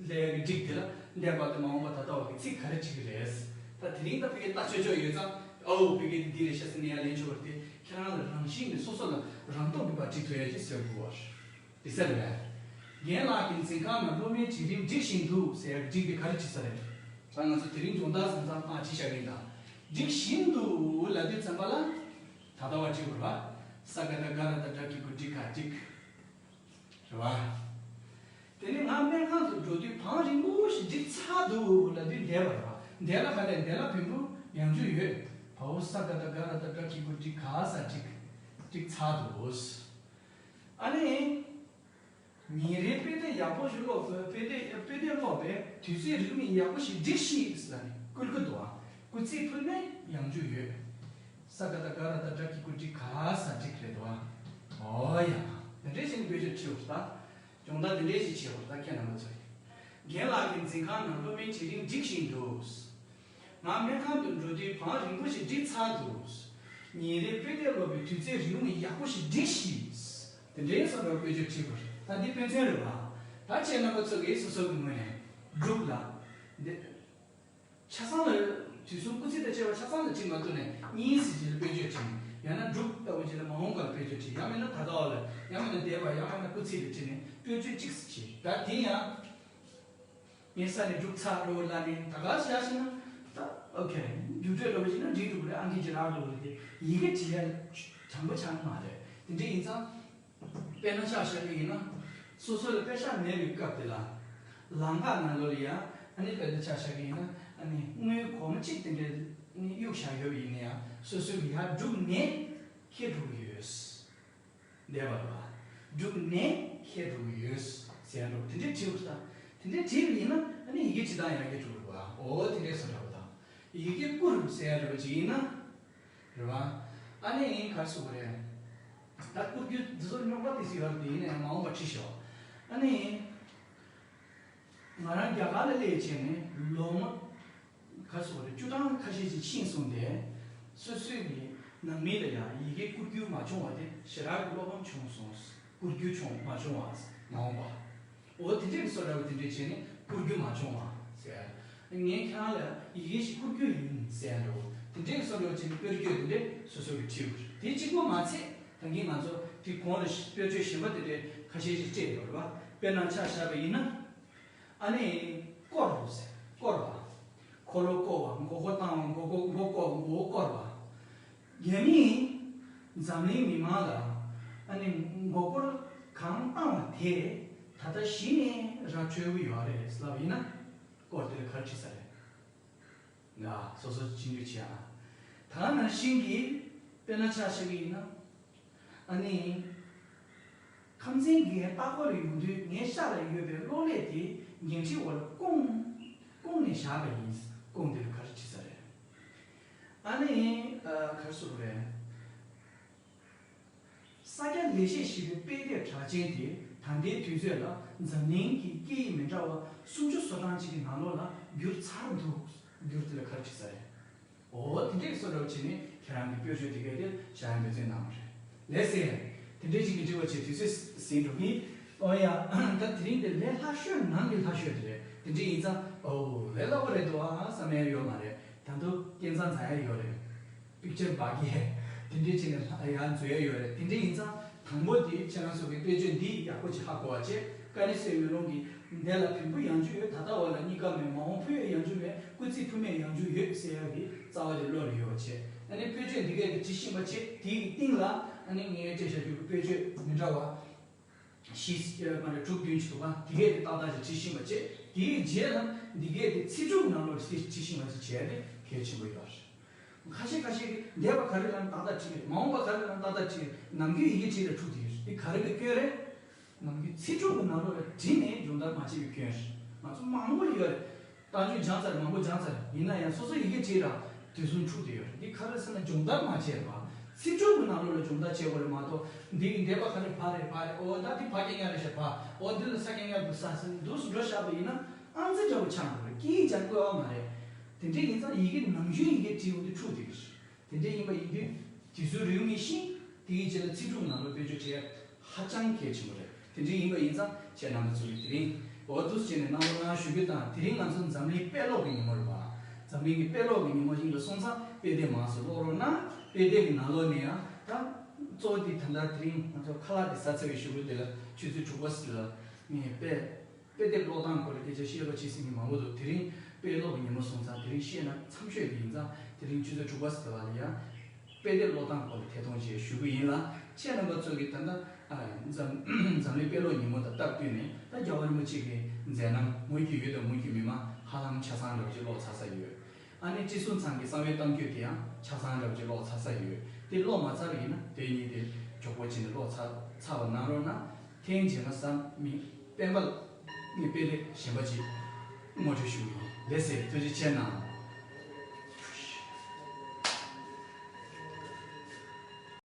བསྒྲིགས་དེ་ལ་འདས་པ་དང་མ་འོངས་པ་ད་ལྟ་བ་གི་ཚིག་ག་རེ་བྲིས་ཀྱི་རེད། ད་དེ་རིང་ད་ཕ་གི་ལྟ་ཆོག་ཆོག་ཡོད་ཙང་། ཨོ་ཕ་གི་འདི་རེད་ཤག་ཟེར་ནས་ཡར་ལེན་ཆོག་པ་རེད་དེ། ཁྱེད་རང་ལ་རང་བཞིན་ནས་སོ་སོ་ལ་རང་སྟོབས་ཀྱིས་ཕར་བྲིས་ཐུབ་ཡ་ཅིག་ཟེར་དགོས་པ་རེད། དེ་ས་རེད། རྒན་ལགས་ཀྱི་འཛིན་ཁང་ནང་སློབ་མའི་གྲལ་རིམ་སྒྲིག་བཞིན་འདུག་ཟེར་ཡག་སྒྲིག་དེ་ག་རེ་བྲིས་ས་རེད། ད་ང་ཚོ་དེ་རིང་སྦྱོང་བརྡར་སོང་ཙང་ཨ་བྲིས་བཞག་གི་ཡིན་ད། སྒྲིག་བཞིན་དུ་ལབ་དུས་ཙམ་པ་ལ། ད་ལྟ་བ་བྲིས་དགོས་རེད་པ། ས་ག་བཏགས་སྒ་ར་བཏགས་སྒྲ་གི་གུ་སྒྲིག་ག་སྒྲིག་རེད་པ། དེ་ནས་ང་སྨན་ཁང་དུ་འགྲོ་དུས་བང་རིང་པོ་ཞིག་སྒྲིག་ཚར་འདུག་ལབ་དུས་འདས་པ་རེད་པ། འདས་ལ་ག་ལས། འདས་ལ་བོན་པོ་ཡང་འཇུག་ཡོད། བའོ། ས་ག་བཏགས་སྒ་ར་བཏགས་སྒྲ་གི་གུ་སྒྲིག་ག་ས་སྒྲིག་སྒྲིག་ཚར་འདུག་ཨ་ནི། ཉིན་རེའི་དཔེ་དེབ་ཡག་པོ་ཞིག་ཀློག་དགོས། དཔེ་དེབ་དཔེ་དེབ་ཀློག་པའི་དུས་ཚོད་རེའུ་མིག་ཡག་པོ་ཞིག་སྒྲིགས་ཤིག་ཟེར་ནས་བསྐུལ་གྱི་འདུག་ཨ། སྐུལ་ཚིག་ཕུལ་ནས་ཡང་འཇུག་ཡོད། ས་ག་བཏགས་སྒ་ར་བཏགས་སྒྲ་གི་གུ་སྒྲིག་ག་ས་སྒྲིག་རེད་འདུག་ཨ། ཨོ་ཡ། དེ་འདྲས་བྱས་ནས་དཔེ་ཆ་བྲིས་པ་རེད་ད། སྦྱོང་བརྡར་དེ་འདྲས་ཞིག་བྱས་པ་རེད་ད་ཁྱེད་རྣམ་པ་ཚོས། རྒན་ལགས་ཀྱི་འཛིན་ཁང་ནང་སློབ་མའི་གྲལ་རིམ་སྒྲིག་བཞིན་འདུག་ང་སྨན་ཁང་དུ་འགྲོ་དུས་བང་རིང་པོ་ཞིག་བསྒྲིགས་ཚར་འདུག་ཉིན་རེའི་དཔེ་དེབ་ཀློག་པའི་དུས་ཚོད་རེའུ་མིག་ཡག་པོ་ཞིག་སྒྲིགས་ཤིག་དེ་འདྲའི་བསམ་པའི་དཔེ་བརྗོད་བྲིས་པ་རེད། ད་འདི་དཔེ་མཚོན་རེད་པ། ད་ཁྱེད་རྣམ་པ་ཚོ་གིས་སོ་སོ་གི་ངོས་ནས་འབྲུག་ལ། འདི། ཆ་ཚང་ལ། དུས་གསུམ་སྐུལ་ཚིག་དང་བཅས་པ་ཆ་ཚང་ལ་བྲིས་མ་ཐུབ་ནས་གཉིས་ཟེར་རྗེས་ལ་དཔེ་བརྗོད་བྲིས། ཡང་ན་འབྲུག་ལྟ་བུ་རྗེས་ལ་མ་འོངས་པ་ལ་དཔེ་བརྗོད་བྲིས། ཡང་མིན་ན་ད་ལྟ་བ་ལ། ཡང་མིན་ན་འདས་པ། ཡང་མིན་ན་སྐུལ་ཚིག་ལ་བྲིས་ནས་དཔེ་བརྗོད་གཅིག་ཙམ་བྱས། ད་དེ་ཡང་། ངའི་ས་ནས་འབྲུག་ཚར་འགྲོ་ལ་ནི་ད་ག་བྱ་ཞིག་ན། ད་ཨོ་ཁེ། རྒྱུ་འབྲས་ལོ་བཞིན་ན་འགྲིག་འགྲོ་གི་རེད། ཨང་ཀི་ཅི་རག་འགྲོ་གི་རེད་དེ། ཡི་གེ་བྲིས་ཡ་དྲང་པོ་ཆགས་ནི་མ་རེད། དེ་འདྲ་ཡིན་ཙང་། དཔེར་ན་ཆ་བཞག་གི་ཡིན་ན། སོ་སོ་ལ་པེ་ཤག་མེད་པའི་སྐབས་དེ་ལ། ལམ་ཁ་ནང་ལོགས་ལ་ཡ། ཨ་ནི་དཔེར་ན་ཆ་བཞག་གི་ཡིན་ན། ཨ་ནི་དངུལ་སྒོར་མོ་གཅིག་དེ་འདྲ་ནི་གཡུག་བཞག་ཡོད་པ་ཡིན་ན་ཡང་། སོ་སོ་གི་ཡར་འབྲུག་ནས་ཁྱེར་འགྲོ་གི་ཡོད། འདས་པ་ལ། འབྲུག་ནས་ཁྱེར་འགྲོ་གི་ཡོད་ཟེར་འགྲོ། དེ་འདྲའི་བྲིས་པ་དང་། དེ་འདྲའི་བྲིས་པ་ཡིན་ན་ཨ་ནི་ཡི་གེ་བྲིས་སྟངས་ཡར་རྒྱས་འགྲོ་གི་རེད་པ། འོ་དེ་འདྲའི་བཟོ་འདྲ་པོ་དང་། ཡི་གེ་བསྐུར་ཟེར་འདྲ་པོ་ཅིག་ཡིན་ན། རེད་པ། ཨ་ནི་ག་རེ་ཟེར་དགོས་རེད། ད་བསྐུར་རྒྱུ་འདི་ཚོ་རྙོག་དྲ་དེ་ཚོ་ཡོད་རེད་དེ། ཡིན་ན་ཡང་མ་འོངས་པ་བྲིས་ཤོག་ཨ་ནི། ང་རང་རྒྱ་གར་ལ་སླེབས་བྱས་ནས་ལོ་ངོ་ག་ཚོད་རེད། བཅུ་གྲངས་ཁ་ཤས་ཤིག་ཕྱིན་སོང་སྟེ། སོ་སོའི་གི་ནང་མི་ལ་ཡང་ཡི་གེ་བསྐུར་རྒྱུ་མ་བྱུང་བ་དེ་ཞེ་དྲག་གི་བློ་ཕམ་བྱུང་སོང་། བསྐུར་རྒྱུ་བྱུང་མ་བྱུང་བ་མ་འོངས་པ། འོ་དེ་འདྲའི་བཟོ་འདྲ་བོ་དེ་འདྲས་བྱས་ནས་བསྐུར་རྒྱུ་མ་བྱུང་བ་ཟེར། ངས་ཁྱེད་རང་ལ་ཡི་གེ་ཞིག་བསྐུར་རྒྱུ་ཡིན་ཟེར་འདྲ་བོ། དེ་འདྲའི་བཟོ་འདྲ་བོ་བྱས་ནས་དཔེར་བརྗོད་དེ་འདྲས་སོ་སོ་གི་བྲིས་དགོས་རེད། དེ་གཅིག་པོ་མ་ཚད། ད་གིན་ང་ཚོ་དེ་གོང་ལ་དཔེར་བརྗོད་གཞན་པ་དེ་འདྲས་ཁ་ཤས་ཤིག་སྤྲད་ཡོད་རེད་པ། དཔེར་ན་ཆ་བཞག་པ་ཡིན་ན། ཨ་ནི། བསྐོར་ཟེར། བསྐོར་བ། འཁོར་ལོ་བསྐོར་བ། མགོ་སྐོར་བཏང་བ། མགོ་སྐོར། མགོ་བསྐོར། མགོ་བོ་བསྐོར་བ། རྒྱ་མིས་འཛམ་གླིང་མི་མང་ལ་ཨ་ནི་མགོ་སྐོར་གང་བཏང་བ་དེ་ད་ལྟ་གཞི་ནས་ར་འཕྲོད་ཀྱི་ཡོད་རེད་ལབ་ཡིན་ན། བསྐོར་དེ་ལ་ག་རེ་བྲིས་ས་རེད། ང་སོ་སོ་ཕྱིན་དུས་བྱས་ཨ། ད་ནང་བཞིན་གྱི་དཔེར་ན་ཆ་བཞག་གི་ཡིན་ན། ཨ་ནི། ཁམས་ཚན་གྱི་ལྟ་སྐོར་ལ་ཡོང་དུས་ངའི་ཤ་ལ་ཡོད་པའི་གློག་ཀླད་དེ་འགན་འཁྲིའི་འོག་ལ་བསྐུངས། བསྐུངས་ནས་བཞག་པ་ཡིན། བསྐུངས་དེ་ལ་ག་རེ་བྲིས་ས་རེད། ཨ་ནི། ཨ། ག་རེ་ཟེར་དགོས་རེད། ས་སྐྱ་ལེགས་བཤད་ཞེས་པའི་དཔེ་དེབ་གྲགས་ཅན་དེ་ད་ལྟའི་དུས་ཚོད་ལ་འཛམ་གླིང་གི་སྐད་ཡིག་མི་འདྲ་བ་སུམ་ཅུ་སོ་གྲངས་ཅིག་གི་ནང་ལོགས་ལ་བསྒྱུར་ཚར་འདུག་བསྒྱུར་དེ་ལ་ག་རེ་བྲིས་ས་རེད། འོ་དེ་འདྲའི་བཟོ་འདྲ་བོ་བྱས་ནས་ཁྱེད་རང་གི་དཔེ་བརྗོད་དེ་གའི་དེ་བྱ་ཡང་འབད་བརྩོན་གནང་བ་རེད། ལགས་སེ། དེ་འདྲའི་ཅིག་གི་འབྲི་བ་བྱས་དུས་ཚོད་ཟིན་འགྲོ་གི། ཨོ་ཡ། ད་དེ་རིང་དེ་ལས་སླ་ཤོས་ནང་གི་སླ་ཤོས་དེ་རེད། དེ་འདྲ་ཡིན་ཙང་ཨོ་ལས་སླ་པོ་རེད་འདུག་ཨ་བསམ་ཡ་ཡོད་མ་རེད། ད་དུང་སྐྱེ་མཚམས་འཛེག་ཡ་ཡོད་རེད། པིག་ཅར་བ་གི་དེ་འདྲའི་ཆེད་ནས་ཡང་འཛུལ་ཡ་ཡོད་རེད། དེ་འདྲ་ཡིན་ཙང་དང་པོ་དེ་ཁྱེད་རང་ཚོ་གི་དཔེ་བརྗོད་འདི་ཡག་པོ་ཅིག་ཧ་གོ་བ་བྱེད། དཀའ་ནི་སེལ་མེ་ལོང་གི་འདས་ལ་བེམ་པོ་ཡང་འཇུག་ཡོད། ད་ལྟ་བ་ལ་གཉིས་ཀ་མེད། མ་འོངས་འཕུལ་ཡ་ཡང་འཇུག་མེད། སྐུལ་ཚིག་འཕུལ་མེད་ཡང་འཇུག་ཡོད་ཟེར་ཡ་གི་རྩ་བ་དེ་བློ་ལ་ཡོད་པ་བྱེད། ཨ་ནི་དཔེ་བརྗོད་འདི་གས་དེ་བྲིས་ཤེས་པ་བྱེད། དེའི་སྟེང་ལ་ཨ་ནི་ངས་སྤྲད་བཞག་རྒྱུ་གི་དཔེ་བརྗོད་མི་འདྲ་བ་བཞི་མ་རེད་དྲུག་བདུན་ཅིག་འདུག་ག་དེ་གས་དེ་ཏག་ཏག་ཅིག་བྲིས་ཤེས་པ་བྱེད། དེའི་རྗེས་ལ་འདི་གས་དེ་ཚིག་གྲུབ་ནང་ལོགས་ལ་བྲིས་ཤེས་པ་ཅིག་བྱས་ཏེ་གལ་ཆེན་པོ་ཡོད་རེད། ཁ་ཤས་ཁ་ཤས་ཀྱིས་འདས་པ་ག་རེ་ལབ་ན་ཏག་ཏག་བྲིས་རེད། མ་འོངས་པ་ག་རེ་ལབ་ན་ཏག་ཏག་བྲིས་རེད། ནམ་རྒྱུན་ཡི་གེ་བྲིས་རེད་འཁྲུག་དེ་ཡོད་རེད། འདི་ག་རེ་གི་སྐྱོན་རེད། ནམ་རྒྱུན་ཚིག་གྲུབ་ཀྱི་ནང་ལོགས་ལ་བྲིས་ནས་སྦྱོང་བརྡར་མ་བྱས་པའི་སྐྱོན་རེད། ང་ཚོ་མང་པོ་ཡོད་རེད། རྟགས་འཇུག་སྦྱངས་ཚར་རེད། མ་འོངས་པ་སྦྱངས་ཚར་རེད། ཡིན་ན་ཡང་སོ་སོ་ཡི་གེ་བྲིས་ར་དེ་སོང་འཁྲུག་དེ་ཡོད་རེད། འདི་ག་རེ་ཟེར་ན་སྦྱོང་བརྡར་མ་བྱས་པ། ཚིག་གྲུབ་ཀྱི་ནང་ལོགས་ལ་སྦྱོང་བརྡར་བྱས་དགོས་རེད་མ་གཏོགས་འདི་གི་འདས་པ་ག་རེ་བ་རེད་བ་རེད། ཨོ་ད་འདི་ཕ་སྐད་ཉག་རེད་ཤག་བ། ཨོ་འདི་ལ་ས་སྐད་ཉག་འདུག་ས་ཟེར་འདུག་སེ་འགྲོ་བཞག་པ་ཡིན་ན་ཨང་རྩིས་འདྲ་པོ་ཆགས་འགྲོ་རེད། སྐད་ཡིག་སྦྱང་དགོས་པ་མ་རེད། དེ་འདྲ་ཡིན་ཙང་ཡི་གེ་ནམ་རྒྱུན་ཡི་གེ་བྲིས་འོང་དུས་འཁྲུག་དེ་རེད། དེ་འདྲ་ཡིན་པ་ཡིན་དུས་དུས་ཚོད་རིང་མི་ཤིང་དེའི་རྗེས་ལ་ཚིག་གྲུབ་ནང་ལོགས་དཔེ་བརྗོད་བྱེད་ཡ་ཧ་ཅང་གལ་ཆེན་པོ་རེད། དེ་འདྲ་ཡིན་པ་ཡིན་ཙང་ཁྱེད་རྣམ་པ་ཚོ་གིས་དེ་རིང་འོ་འདུག་སེ་བྱས་ནས་གནང་རོགས་གནང་ཞུ་རྒྱུ་དང་། དེ་རིང་ང་ཚོ་འཛམ་གླིང་དཔེ་ཀློག་གི་ཉིན་མོ་རེད་པ། འཛམ་གླིང་གི་དཔེ་ཀློག་གི་ཉིན་མོ་ཡིན་པ་སོང་ཙང་དཔེ་དེབ་མང་ཙམ་ཀློག་རོགས་གནང་། དཔེ་དེབ་ཀྱི་ནང་ལོགས་ནས་ཡང་ད་གཙོ་བོ་དེ་ད་ལྟ་དེ་རིང་ང་ཚོ་ཁ་ལག་དེ་ཟ་ཚར་བའི་གཞུག་གུ་དེ་ལ་ཆུ་ཚོད་དྲུག་པ་ཟིན་ལ་ངས་དཔེ། དཔེ་དེབ་ཀློག་སྟངས་སྐོར་ལ་སྐད་ཆ་བཤད་པ་བྱེད་སྲིད་མཁན་མང་པོ་འདུག་དེ་རིང་དཔེ་ཀློག་གི་ཉིན་མོ་སོང་ཙང་དེ་རིང་བཤད་ན་མཚམས་ཤོད་ཀྱི་ཡིན་ཙང་། དེ་རིང་ཆུ་ཚོད་དྲུག་པ་ཟེར་བ་ལ་ཡང་དཔེ་དེབ་ཀློག་སྟངས་སྐོར་ལ་ཐད་གཏོང་ཅིག་ཞུ་གི་ཡིན་ལ། ཁྱེད་རྣམ་པ་ཚོ་གིས་ད་ལྟ་ཨ་འཛམ་འཛམ་གླིང་དཔེ་ཀློག་ཉིན་མོ་དང་སྟབས་བསྟུན་ནས་ད་རྒྱལ་བ་རིན་པོ་ཆེ་གི་མཛད་རྣམ་ངོས་ཀྱི་ཡུལ་དང་ངོས་ཀྱི་མི་མང་ཧ་ལམ་ཆ་ཚང་འདྲ་པོ་ཅིག་ཀློག་ཚར་ས་ཡོད། ཨ་ནི་ཁྲི་སྲོང་ཚང་གི་གསང་བའི་གཏམ་རྒྱུད་དེ་ཡང་ཆ་ཚང་འདྲ་པོ་ཅིག་ཀློག་ཚར་ས་ཡོད། དེ་ཀློག་མ་ཚར་བ་ཡིན་ན་དེ་གཉིས་དེ་མགྱོགས་པོ་བྱས་ནས་ཀློག་ཚར་ཚར་བ་གནང་རོགས་གནང་། ཐེངས་རྗེས་མ་ས་མི་སྤེན་པ་ནས་དཔེ་དེབ་གཞན་པ་ཅིག་ངོ་སྤྲོད་ཞུ་གི་ཡིན། ལགས་སེ། ཐུགས་རྗེ་ཆེ་གནང་།